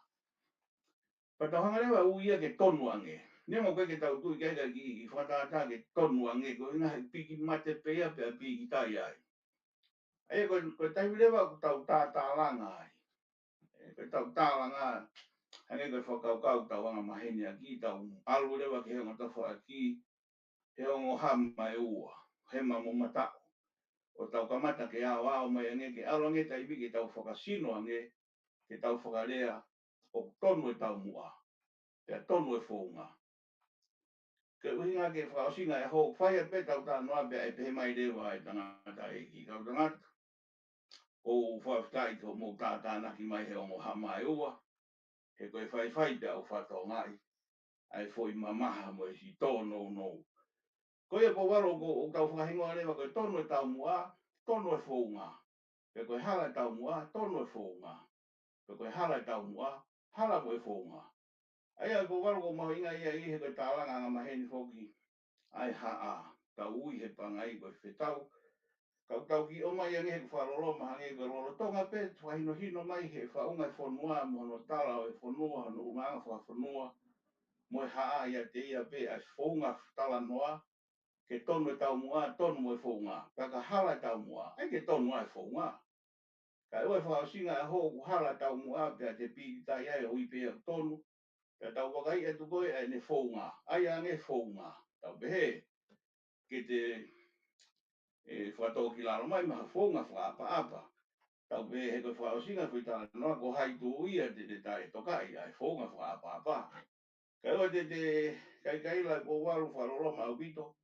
Pea tau hanga leva ʻo ui ia ke tonu ange. Neongo ʻoku ʻikai ke tau tui ki ai ka kiʻi fakatātā ke tonu ange, ko e ʻuhinga he piki mate pē ia pea piki tai ai. ʻA ia ko e, ko e taimi leva ʻoku tau tātālanga ai. ʻE, ko ʻetau tālanga, Hangē ko e fakakaukau tau anga maheni ʻaki, tau ʻalu leva ki he ongo tafaʻaki, he ongo hama ʻe ua, hema mo mataʻu. ʻO tau kamata ke aoao mai ange, ke ʻalu ange taimi ke tau fakasino ange, ke tau fakalea ʻoku tonu e taumuʻa, pea tonu e founga. Ko e ʻuhinga ke fakaʻosinga e ʻaho, fai atu pē ʻetau talanoa pea ʻe pehē mai leva e tangataʻeiki, kau tangata, ʻoku ou fakafetaʻi ko hoʻomou tātānaki mai he ongo hama ʻe ua, he ko e faifai pea u fakatokangaʻi ʻa e foʻi mamaha mo e siʻi tōnounou. Ko ia Pouvalu ʻoku, ʻoku tau fakahingoa leva ko e tonu e taumuʻa, tonu e founga. Pe ko e hala e taumuʻa, tonu e founga. Pe ko e hala e taumuʻa, hala mo e founga. ʻA ia Pouvalu ʻoku mahuʻinga ia ʻi he ko e tālanga anga maheni foki ʻa e haʻa, tau ui he pangai ko e fetau. Kau tau kiʻi ʻomai ange he fakaloloma hangē ko e lolotonga pē, fakahinohino mai he faʻunga e fonua, mo hono tala ʻo e fonua, hono ʻulungaanga fakafonua, mo e haʻa ʻiate ia pē ʻa e founga talanoa, ke tonu e taumuʻa, tonu mo e founga, pea ka hala e taumuʻa, ʻai ke tonu ʻa e founga. Kae ʻoua e fakaʻosinga e ʻaho ʻoku hala e taumuʻa, pea te pīkitai ai ʻo ui pē ʻoku tonu, pea tau vakai atu ko ē ʻa ʻene founga, ʻai ange founga, tau pehē, ke te, ʻe, fakatōkilalo mai mo ha founga fakaʻapaʻapa. Tau pehē he ko e fakaʻosinga foʻi talanoa ko hai tuʻu ia te te taʻetoka ʻi ai founga fakaʻapaʻapa. Kae ʻoua te te kaikaila e Pouvalu fakaloloma ʻaupito.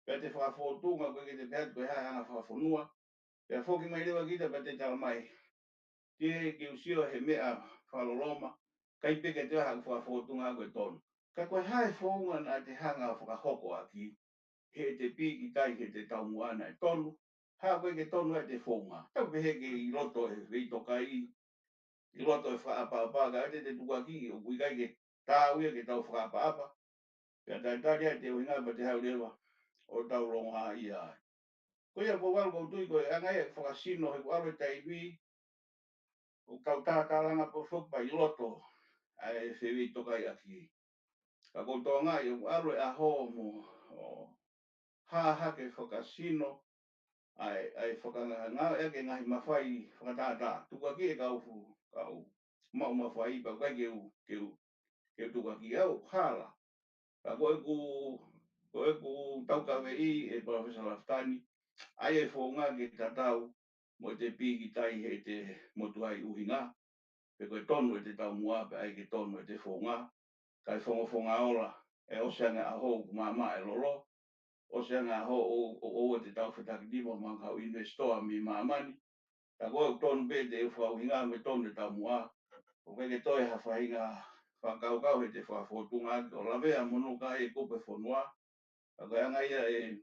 Pea te fakafōtunga ko e ke te pehē atu ko e hā e anga fakafonua. Pea foki mai leva kita pea te tala mai. Te ke u sio he meʻa fakaloloma, ʻikai pē ke te aha fakafōtunga ko e tonu. Ka ko e hā e founga naʻa te hanga fakahoko ʻaki, he te pīkitai he te taumuʻa naʻe tonu, hā ko e ke tonu ʻa e te founga. Tau pehē ke ʻi loto e veitokai, ʻi loto e fakaʻapaʻapa, ka te te tukuakiʻi, ʻoku ʻikai ke tau ia ke tau fakaʻapaʻapa. Pea talitali ai te ʻuhinga pea te haʻu leva, ʻo tau longoaʻa ia ai. Ko ia Pouvalu ʻoku ou tui ko e anga ia e fakasino he ʻoku ʻalu e taimi, ʻoku tau tātālanga pē foki pea ʻi loto ʻa e feveitokaiʻaki. Ka ʻoku ou tokangaʻi ʻoku ʻalu e ʻaho mo, ʻo hā hake fakasino, ʻa e, ʻa e fakangāngāueʻaki e ngaahi mafai fakatātā. Tukuakiʻi e kau fu-, kau maʻu mafai pea ʻikai ke u, ke u, ke u tukuakiʻi au, hala. Ka ko ʻeku, ko ʻeku taukaveʻi ʻe Palōfesa Lafitani, ʻai e founga ke tatau mo e te pīkitai he te motuʻa ʻi ʻuhinga, pe ko e tonu e te taumuʻa, pe ʻai ke tonu e te founga, kae fongofonga ola, ʻe ʻosi ange ʻaho ʻoku maʻamaʻa e lolo, ʻosi ange ʻaho ʻo, ʻo, ʻo te tau fetakitimo mo e kau ʻinisitō mei māmani, ka ko ʻeku tonu pē te u fakaʻuhinga mo e tonu e taumuʻa, ʻoku ʻikai ke toe ha faʻahinga fakakaukau he te fakafōtunga ʻaki ʻo lavea mo nuka e kupu e fonua, ka ko e anga ia ʻe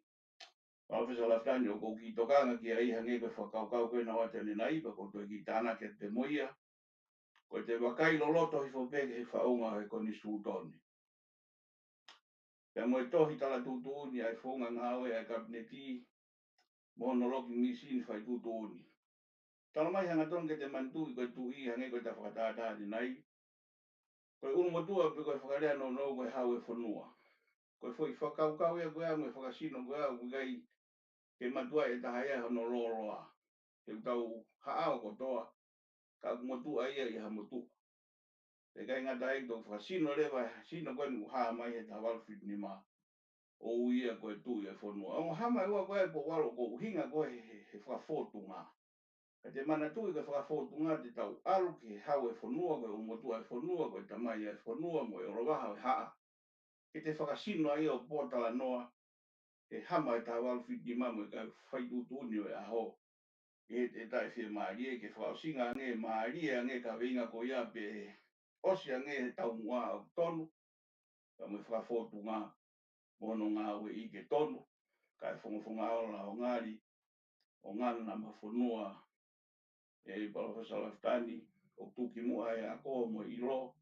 Palōfesa Lafitani ʻoku ou kiʻi tokanga ki ai hangē ko e fakakaukau ko ē naʻa te ne nai, pea ʻoku ou toe kiʻi tānaki atu pē mo ia. Ko e te vakai loloto hifo pē ki he faʻunga he konisitūtone. Pea mo e tohi talatuʻutuʻuni ʻa e founga ngāue ʻa e kapineti, mo hono loki misini fai tuʻutuʻuni. Tala mai hangatonu ke te manatuʻi ko e tuʻi hangē ko e ta fakatātā ʻanenai. Ko e ʻulumotuʻa pe ko e fakalea nounou ko e hau e fonua. Ko e foʻi fakakaukau ia ko ia mo e fakasino ko ia ʻoku ʻikai ke matuʻa e taha ia hono lōloa. He ʻoku tau haʻao kotoa, ka ʻoku motuʻa ia ʻi ha motuʻa. Pea ʻikai ngata ai, tau fakasino leva, sino ko eni ʻoku hā mai he taha valu fitu nima. ʻO ui ia ko e tuʻi e fonua. Ongo hama ʻe ua ko ē Pouvalu ʻoku ʻuhinga ko ē he, he, he fakafōtunga. Ka te manatuʻi ko e fakafōtunga te tau ʻalu ki he hau e fonua, ko e ʻulumotuʻa e fonua, ko e tamai e fonua, mo e olovaha ʻo e haʻa. Ke te fakasino ai ʻo pōtalanoa, he hama e taha valu fitu nima mo e kau fai tuʻutuʻuni ʻo e ʻaho. ʻI he te taʻefiemālie ke fakaʻosinga ange, mālie ange kaveinga ko ia pea ʻosi ange he taumuʻa ʻoku tonu, ka mo e fakafōtunga, mo hono ngāueʻi ke tonu, kae fongofonga ola ʻo ngali, ʻo ngana mo e fonua, ʻe Palōfesa Lafitani, ʻoku tuki muʻa e ako mo e ʻilo,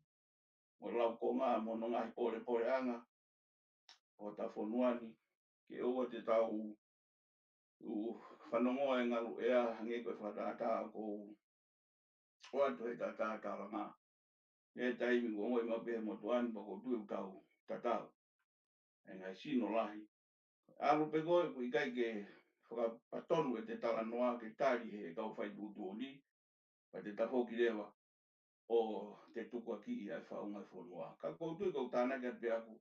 mo e laukonga, mo hono ngaahi polepoleʻanga, ʻo hota fonua ni, ke ʻoua te tau ʻu fanongoa e ngaluʻea hangē ko e fakatātā ʻoku ou ʻoatu he tātātalanga. ʻI he taimi ʻoku ongoʻi maʻu pē he motuʻa ni pea ʻoku ou tui ʻoku tau tatau. ʻE ngaahi sino lahi. ʻAlu pē ko ē ʻoku ʻikai ke fakapatonu e te talanoa ke tali he kau fai tuʻutuʻuni, pea te tafoki leva. ʻo te tukuakiʻi ʻa e faʻunga e fonua. Ka ʻoku ou tui ʻoku tānaki atu pē ʻaku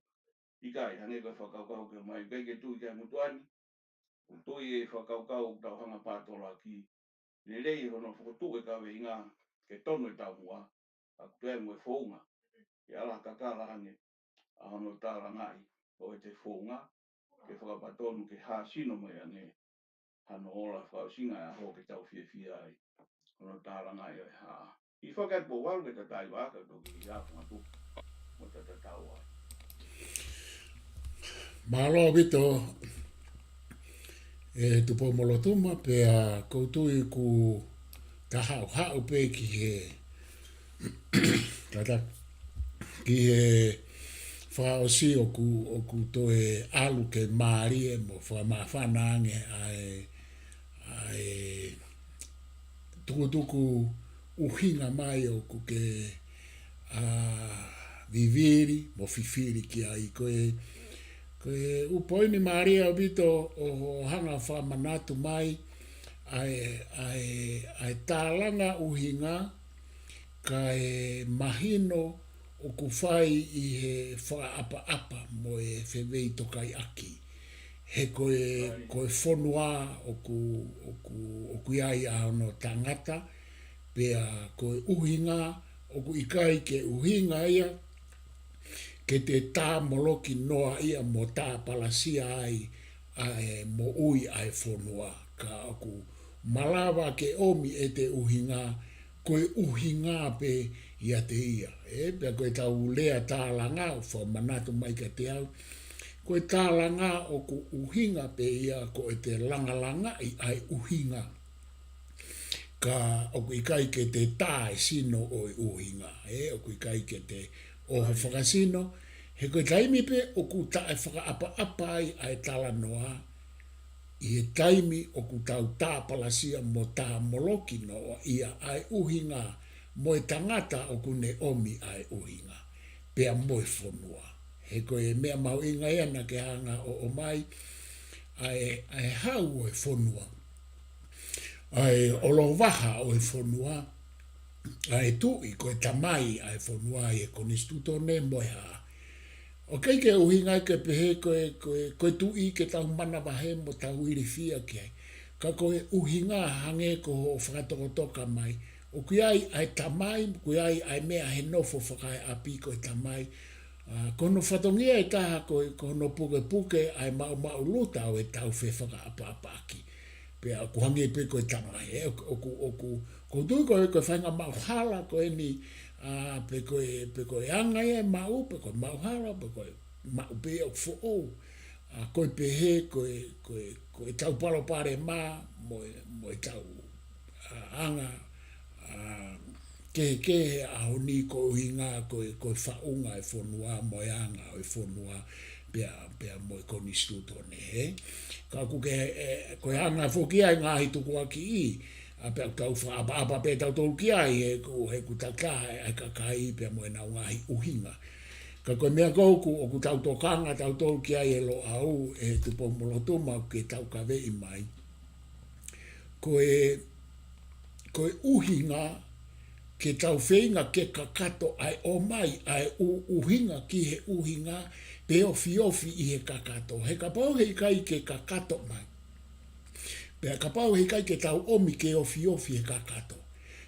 ʻikai, hangē ko e fakakaukau ke mai, ʻikai ke tui ki ai motuʻa ni, ʻoku ou tui e fakakaukau ʻoku tau hanga pātolaki, lelei hono fokotuʻu e kaveinga ke tonu e taumuʻa, ʻa ʻoku toe mo e founga, ke ala kakala ange ʻa hono tālangaʻi ʻo e te founga, ke fakapatonu ke hāsino mai ange hano ola fakaʻosinga ʻa e ʻaho ke tau fiefia ai. Hono tālangaʻi ʻo e hā. ʻI fakaʻapu ʻo walu ke tatai vaka toki ia fungatu. Mo tatatau ai. Mālō ʻaupito, ʻe Tupou-mo-Lotuma, pea ʻoku ou tui ʻoku ta haʻuhaʻu pē ki he, tata, ki he fakaʻosi ʻoku, ʻoku toe ʻalu ke mālie mo fakamāfana ange ʻa e, ʻa e tukutuku ʻuhinga mai ʻoku ke, ʻa, vivili mo fifili ki ai. Ko e, ko e ʻū poini mālie ʻaupito ʻo, ʻo hanga fakamanatu mai ʻa e, ʻa e, ʻa e tālanga ʻuhinga, kae mahino ʻoku fai ʻi he fakaʻapaʻapa mo e feveitokaiʻaki. He ko e, ko e fonua ʻoku, ʻoku, ʻoku ʻi ai ʻa hono tangata, pea ko e ʻuhinga ʻoku ʻikai ke ʻuhinga ia ke te tāmoloki noa ia mo tāpalasia ai ʻa e moʻui ʻa e fonua. Ka ʻoku malava ke ʻomi ʻete ʻuhinga, ko e ʻuhinga pē ʻiate ia. ʻE, pea ko e tau lea tālanga, ʻoku fakamanatu mai kiate au, ko e tālanga ʻoku ʻuhinga pē ia ko ʻete langalangaʻi ʻa e ʻuhinga. Ka ʻoku ʻikai ke te tā e sino ʻo e ʻuhinga, ʻe, ʻoku ʻikai ke te ʻoho fakasino, he ko e taimi pē ʻoku taʻefakaʻapaʻapa ai ʻa e talanoa, ʻi he taimi ʻoku tau tāpalasia mo tāmoloki noa ia ʻa e ʻuhinga mo e tangata ʻoku ne ʻomi ʻa e ʻuhinga, pea mo e fonua. He ko e meʻa mahuʻinga ia naʻa ke hanga ʻo ʻomai ʻa e, ʻa e hau ʻo e fonua, ʻa e ʻolovaha ʻo e fonua, ʻa e tuʻi ko e tamai ʻa e fonua ʻi he konisitūtone mo e hā. ʻOku ʻikai ke ʻuhinga ke pehē ko e, ko e, ko e tuʻi ke tau manavahē mo tau ilifia ki ai. Ka ko e ʻuhinga hangē ko hoʻo fakatokotoka mai, ʻoku ʻi ai ʻa e tamai, ʻoku ʻi ai ʻa e meʻa he nofo fakaeʻapi ko e tamai. ʻA, ko hono fatongia ʻe taha ko e, ko hono pukepuke ʻa e maʻumaʻuluta ʻo e tau fefakaʻapaʻapaʻaki. Pea ʻoku hangē pē ko e tamai, ʻe, ʻoku, ʻoku, ʻoku, ʻoku ou tui ko e, ko e faʻahinga maʻuhala ko eni, ʻa, pe ko e, pe ko e anga ia e maʻu, pe ko e maʻuhala, pe ko e maʻu pē ʻoku foʻou. ʻA, ko e pehē, ko e, ko e, ko e tau palopalema, mo e, mo e tau, ʻa, anga, ʻa, kehekehe ʻaho ni ko e ʻuhinga, ko e, ko e faʻunga e fonua, mo e anga ʻo e fonua, pea, pea mo e konisitūtone, ē. Ka ʻoku ke, ʻe, ko e anga foki ʻa e ngaahi tukuakiʻi, ʻa pea ʻoku tau fakaʻapaʻapa pē tautolu ki ai, he ʻoku, he ʻoku taha ʻa e kakai pea mo ʻenau ngaahi ʻuhinga. Ka ko e meʻa ko ē ʻoku, ʻoku tau tokanga tautolu ki ai ʻe Loʻau, ʻe Tupou-mo-Lotuma ʻoku ke taukaveʻi mai. Ko e, ko e ʻuhinga ke tau feinga ke kakato ʻa e ʻomai, ʻa e ʻu-, ʻuhinga ki he ʻuhinga, pe ofiofi ʻi he kakato. He kapau he ʻikai ke kakato mai. Pea kapau he ʻikai ke tau ʻomi ke ofiofi he kakato.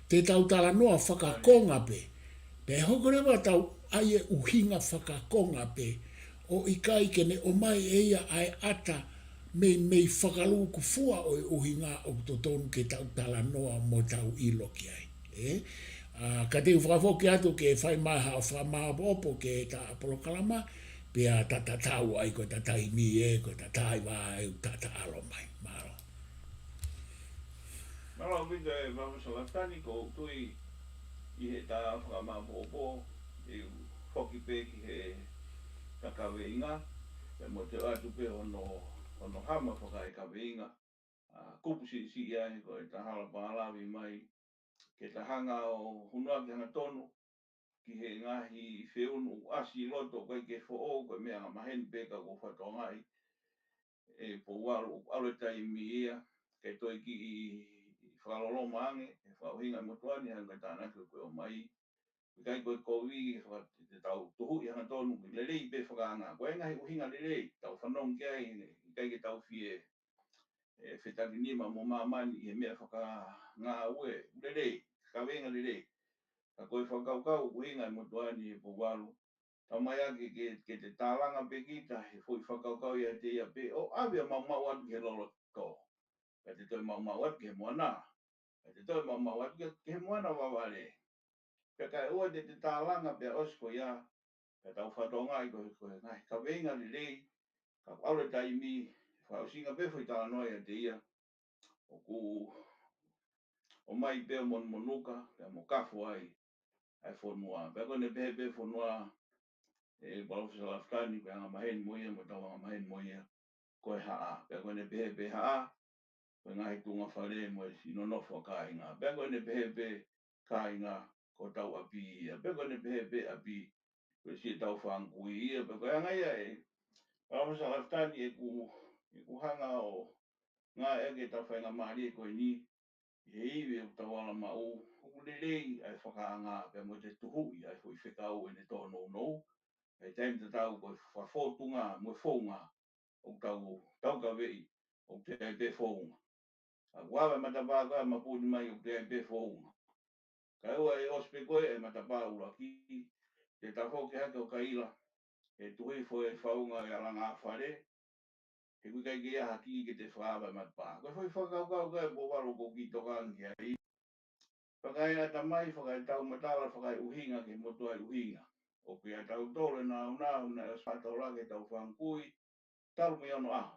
Te tau talanoa fakakonga pē. Pea hoko leva tau ʻai e ʻuhinga fakakonga pē. ʻO ʻikai ke ne ʻomai ʻe ia ʻa e ʻata mei, mei fakalūkufua ʻo e ʻuhinga ʻoku totonu ke tau talanoa mo tau ʻilo ki ai. ʻE? ʻA, ka te u fakafoki atu ke fai mai haʻo fakamāʻopoʻopo ki he ta polokalama, pea ta tatau ai ko e ta taimi ē, ko e ta taiva ē, ta ta ʻalu mai. Mālō. Mālō ʻaupito e Vavasalafitani, ʻoku ou tui ʻi he ta fakamāʻopoʻopo, ʻe u foki pē ki he ta kaveinga, pea mo te ʻoatu pē hono, hono hama fakaekaveinga, ʻa, kupu siʻisiʻi ai ko e ta hala pālavi mai, ke ta hanga ʻo hunuaki hangatonu ki he ngaahi feʻunu ʻasi ʻi loto, ʻoku ʻikai ke foʻou, ko e meʻa angamaheni pē ka ʻoku ou fakatokangaʻi ʻe Pouvalu ʻoku ʻalu e taimi ia, ke toe kiʻi fakaloloma ange, ʻe fakaʻuhinga e motuʻa ni hangē ko e tānaki ʻoku ke ʻomai, ʻIkai ko e kovi, faka-, te tau tuhuʻi hangatonu, lelei pē fakaanga. Ko e ngaahi ʻuhinga lelei, tau fanongo ki ai, ʻikai ke tau fie, ʻe, fetakinima mo māmani ʻi he meʻa fakangāue, lelei, kaveinga lelei. Ka ko e fakakaukau, ʻuhinga e motuʻa ni ʻe Pouvalu. Tau mai ake ke, ke te tālanga pē kita, he foʻi fakakaukau ʻiate ia pē, ʻo ʻave ʻo maumau atu ki he loloto. Ka te toe maumau atu ki he moana. Ka te toe maumau atu ki he, ki he moana vavale. Pea kae ʻoua te te tālanga pea ʻosi ko ia, pea tau fatongia ko e, ko e ngaahi kaveinga lelei, ka ʻalu e taimi, fakaʻosinga pē foʻi talanoa ʻiate ia, ʻoku ʻomai pē ʻo monumonuka, pea mo kafo ai, ʻa e fonua. Pea ko ʻene pehē pē fonua, ʻe Palōfesa Lafitani, ko e angamaheni mo ia, mo tau angamaheni mo ia, ko e haʻa. Pea ko ʻene pehē pē haʻa, ko e ngaahi tuʻunga fale mo e siʻi nonofo ʻa kāinga. Pea ko ʻene pehē pē kāinga, ko hotau ʻapi ia. Pea ko ʻene pehē pē ʻapi, ko e siʻetau fanga kui ia. Pea ko e anga ia ʻe Palōfesa Lafitani ʻeku, ʻeku hanga ʻo ngāueʻaki ʻetau faingamālie ko eni, he ivi ʻoku tau ala maʻu, ʻoku lelei ʻa e fakaanga, pea mo te tuhuʻi ʻa e foʻi fekau ʻene tōnounou, ʻa e taimi tatau ko e fakafōtunga mo e founga, ʻoku tau, tau kaveʻi, ʻoku teʻeki ai pē founga. ʻA ʻoku ʻave matapā ko ē ʻa Mapuni mai ʻoku teʻeki ai pē founga. Kae ʻoua ʻe ʻosi pē ko ē ʻa e matapā ʻuluaki, te tafoki hake ʻo kaila, ʻe tuhi foʻi founga ʻe alanga fale, he ʻoku ʻikai ke ʻi ai ha kiʻi ke te fakaava e matapā. Ko e foʻi fakakaukau ko ē Pouvalu ʻoku ou kiʻi tokanga ki ai. Fakaeʻatamai, fakaetaumatala, fakaeʻuhinga ki he motuʻa ʻuhinga. ʻOku ʻiate kitautolu e nāunau naʻe ʻosi fakatolaki ʻetau fanga kui, talu mei onoʻaho.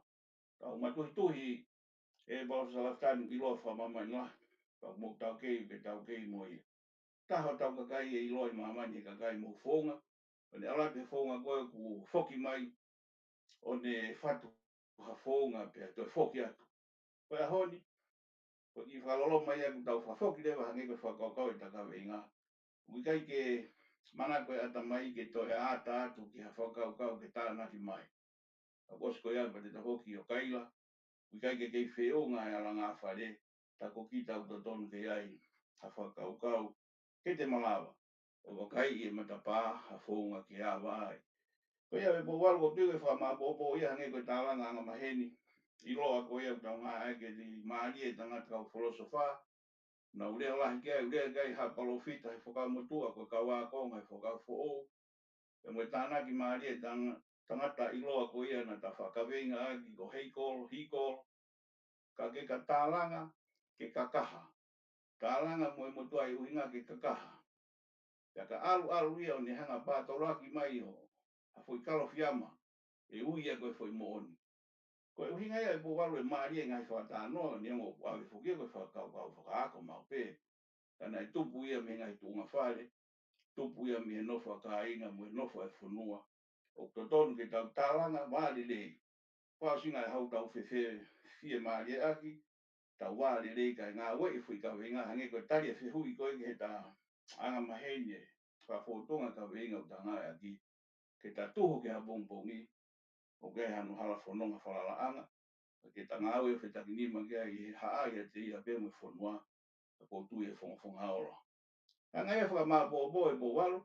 Tau matuhituhi ʻe Palōfesa Lafitani ʻiloa fakamamahi lahi. Pea mou taukei, pea taukei mo ia. Taha hotau kakai ʻe ʻiloa ʻi māmani he kakai mohu founga. ʻO ne ʻalu atu he founga ko ē kuo foki mai, ʻo ne fatu ha founga pea toe foki atu. Ko e ʻaho ni, ko e kiʻi fakaloloma ia kuo tau fakafoki leva hangē ko e fakakaukau ʻeta kaveinga. ʻOku ʻikai ke manako e ʻatamai ke toe ʻata atu ki ha fakakaukau ke tānaki mai. Ka ʻosi ko ia pea te tafoki ʻo kaila, ʻoku ʻikai ke kei feʻunga e alanga fale, tā ko kita ʻoku totonu ke ʻi ai ha fakakaukau, ke te malava ʻo vakaiʻi e matapā ha founga ke ava ai. Ko ia ʻe Pouvalu ʻoku ou tui ko e fakamāʻopoʻopo ia hangē ko e tālanga angamaheni, ʻiloa ko ia ʻoku tau ngāueʻaki e mālie e tangata kau filōsofa, naʻa nau lea lahi ki ai, lea ki ai ha palōfita he Fuakava Motuʻa, ko e kau ākonga he Fuakava Foʻou, pea mo e tānaki mālie e tanga-, tangata ʻiloa ko ia naʻa ta fakakaveinga ʻaki ko Heikolo, Hikolo, ka ke ka tālanga, ke kakaha. Tālanga mo e motuʻa ʻuhinga ke kakaha. Pea ka ʻalu ʻalu ia ʻo ne hanga pātolaki mai ʻo ha foʻi kalofiama, ʻe ui ia ko e foʻi moʻoni. Ko e ʻuhinga ia ʻe Pouvalu e mālie e ngaahi fakatalanoa, neongo ʻoku ʻave foki ia ko e fakakaukau fakaako maʻu pē. Ka naʻe tupu ia mei he ngaahi tuʻunga fale, tupu ia mei he nofo ʻa kāinga mo e nofo ʻa e fonua. ʻOku totonu ke tau tālanga vā lelei. Fakaʻosinga e hau tau fefē fiemālie ʻaki, tau vā lelei kae ngāueʻi e foʻi kaveinga hangē ko e tali e fehuʻi ko ē ki heʻeta angamaheni e fakafōtunga kaveinga ʻoku ta ngāueʻaki, ke ta tuhu ki ha pongipongi, ʻoku ʻi ai hano hala fononga falalaʻanga, ke ta ngāue ʻo fetakinima ki ai he haʻa ʻiate ia pea mo e fonua, ka ʻoku ou tui e fongofonga ola. Hanga ia fakamāʻopoʻopo ʻe Pouvalu,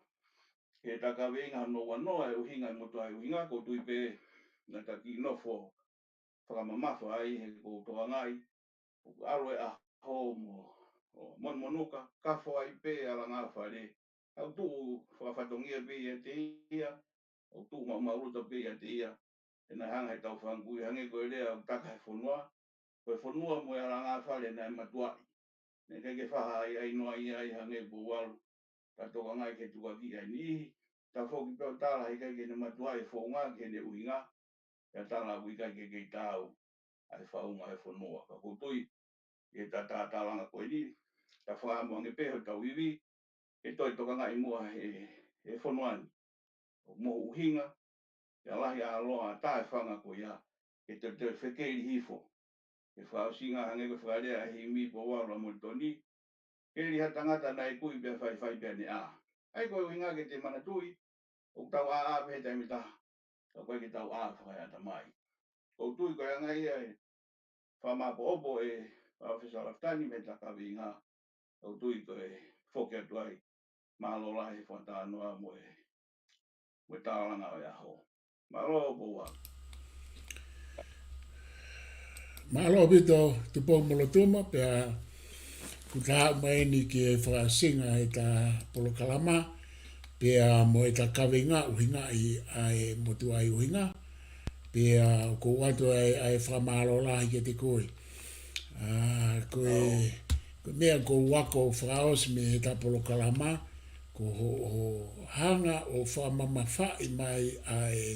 ke ta kaveinga hono ua noa e ʻuhinga e motuʻa ʻuhinga, ʻoku ou tui pē naʻa ta kiʻi nofo fakamamafa ai he ʻoku ou tokangaʻi, ʻoku ʻalu e ʻaho mo, ʻo monumonuka, kafo ai pē alanga fale, ʻoku tuʻu fakafatongia pē ʻiate ia, ʻoku tuʻu maʻumaʻuluta pē ʻiate ia, ʻe naʻe hanga heʻetau fanga kui hangē ko e lea ʻoku taka he fonua, ko e fonua mo e alanga fale naʻe matuaʻi. Naʻe ʻikai ke faha ai ai noa ia ai hangē Pouvalu, ta tokangaʻi ke tukuakiʻi ai niʻihi, ta foki pē ʻo tala he ʻikai ke ne matuaʻi e founga ki heʻene ʻuhinga, pea tala ʻoku ʻikai ke kei taau ʻa e founga e fonua. Ka ʻoku ou tui, ʻi heʻeta tālanga ko eni, ta fakaʻamu ange pē hotau ivi, ke toe tokangaʻi muʻa he, he fonua ni. ʻOku mohu ʻuhinga, pea lahi ʻa e ʻaloʻofa ʻa e fanga ko ia, ke toe toe fekeli hifo. Ke fakaʻosinga hangē ko e fakalea ʻa e himi Pouvalu ʻa Molitoni, keli ha tangata naʻe kui pea faifai pea ne ʻā. ʻA ia ko e ʻuhinga ke te manatuʻi, ʻoku tau ʻāʻā pē he taimi ʻe taha, ka ʻoku ʻikai ke tau ʻā fakaeʻatamai. ʻOku ou tui ko e anga ia e fakamāʻopoʻopo ʻe Palōfesa Lafitani mei heʻeta kaveinga, ʻoku ou tui ko e foki atu ai Mālō lahi fakatalanoa mo e, mo e tālanga ʻo e ʻaho. Mālō Pouvalu. Mālō ʻaupito Tupou-mo-Lotuma, pea kuo ta haʻu mai eni ki he fakaʻosinga ʻeta polokalama, pea mo ʻeta kaveinga ʻUhingaʻi ʻa e Motuʻa ʻi ʻUhinga, pea ʻoku ou ʻoatu ʻa e, ʻa e fakamālō lahi kiate koe. ʻA, ko e, ko e meʻa ʻoku ou ako fakaʻosi mei heʻeta polokalama, ko hoʻo, hoʻo hanga ʻo fakamamafaʻi mai ʻa e,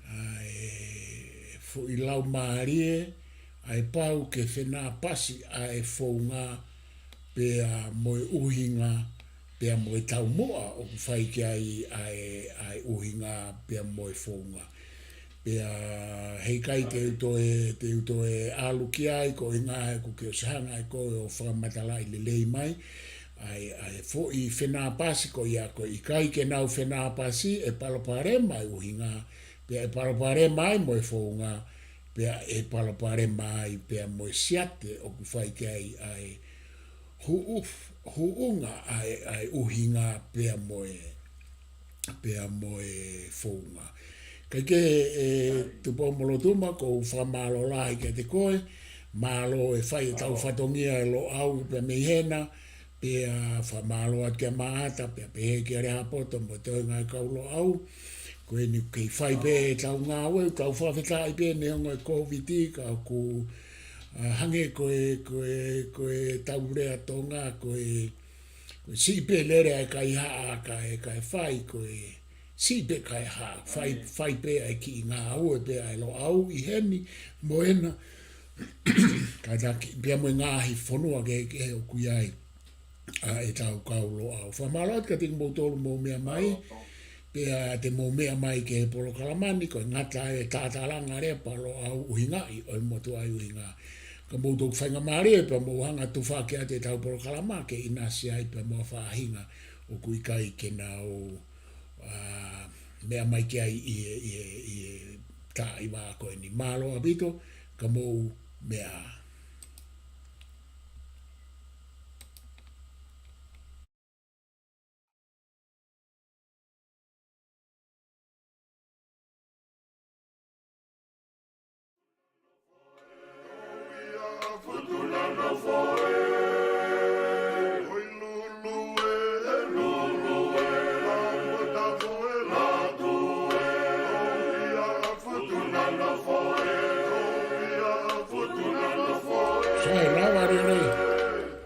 ʻa e foʻi laumālie, ʻa e pau ke fenāpasi ʻa e founga pea mo e ʻuhinga, pea mo e taumuʻa ʻoku fai ki ai ʻa e, ʻa e ʻuhinga pea mo e founga. Pea heʻikai te u toe, te u toe ʻalu ki ai, koeʻuhinga he kuo ke ʻosi hanga ʻe koe ʻo fakamatalaʻi lelei mai ʻa e, ʻa e foʻi fenāpasi ko ia, ko e ʻikai ke nau fenāpasi, ʻe palopalema ʻa e ʻuhinga, pea ʻe palopalema ai mo e founga, pea ʻe palopalema ai pea mo e siate ʻoku fai ki ai ʻa e huʻu-, huʻunga ʻa e, ʻa e ʻuhinga pea mo e, pea mo e founga. Kae kehe, ʻe Tupou-mo-Lotuma, ʻoku ou fakamālō lahi kiate koe, mālō e fai ʻetau fatongia ʻi Loʻau pea mei hena, pea fakamālō atu kia Maʻata, pea pehē kia Lehaapoto mo e toenga ʻo e kau Loʻau. Ko eni ʻoku kei fai pē ʻetau ngāue, ʻoku tau fakafetaʻi pē neongo e Kōviti, ka ʻoku, ʻa, hangē ko e, ko e, ko ʻetau lea Tonga, ko e, ko e siʻi pē lele ʻa e kaihaʻa, kae, kae fai, ko e siʻi pē kaihaʻa, fai, fai pē ʻa e kiʻi ngāue pē ʻa e Loʻau ʻi heni, mo ena, kātaki, pea mo e ngaahi fonua kehekehe ʻoku ʻi ai ʻa ʻetau kau Loʻau. Fakamālō atu kiate kimoutolu mou meʻa mai, pea te mou meʻa mai ki he polokalama ni, ko e ngata e tātalanga lea pea Loʻau ʻUhingaʻi ʻo e Motuʻa ʻi ʻUhinga. Ka mou toki faingamālie pea mou hanga ʻo tufa atu ʻetau polokalama ke ʻinasi ai pea mo ha faʻahinga ʻoku ʻikai ke nau, ʻa, meʻa mai ki ai ʻi he, ʻi he, ʻi he taimi ko eni. Mālō ʻaupito, ka mou meʻa. Sai, lava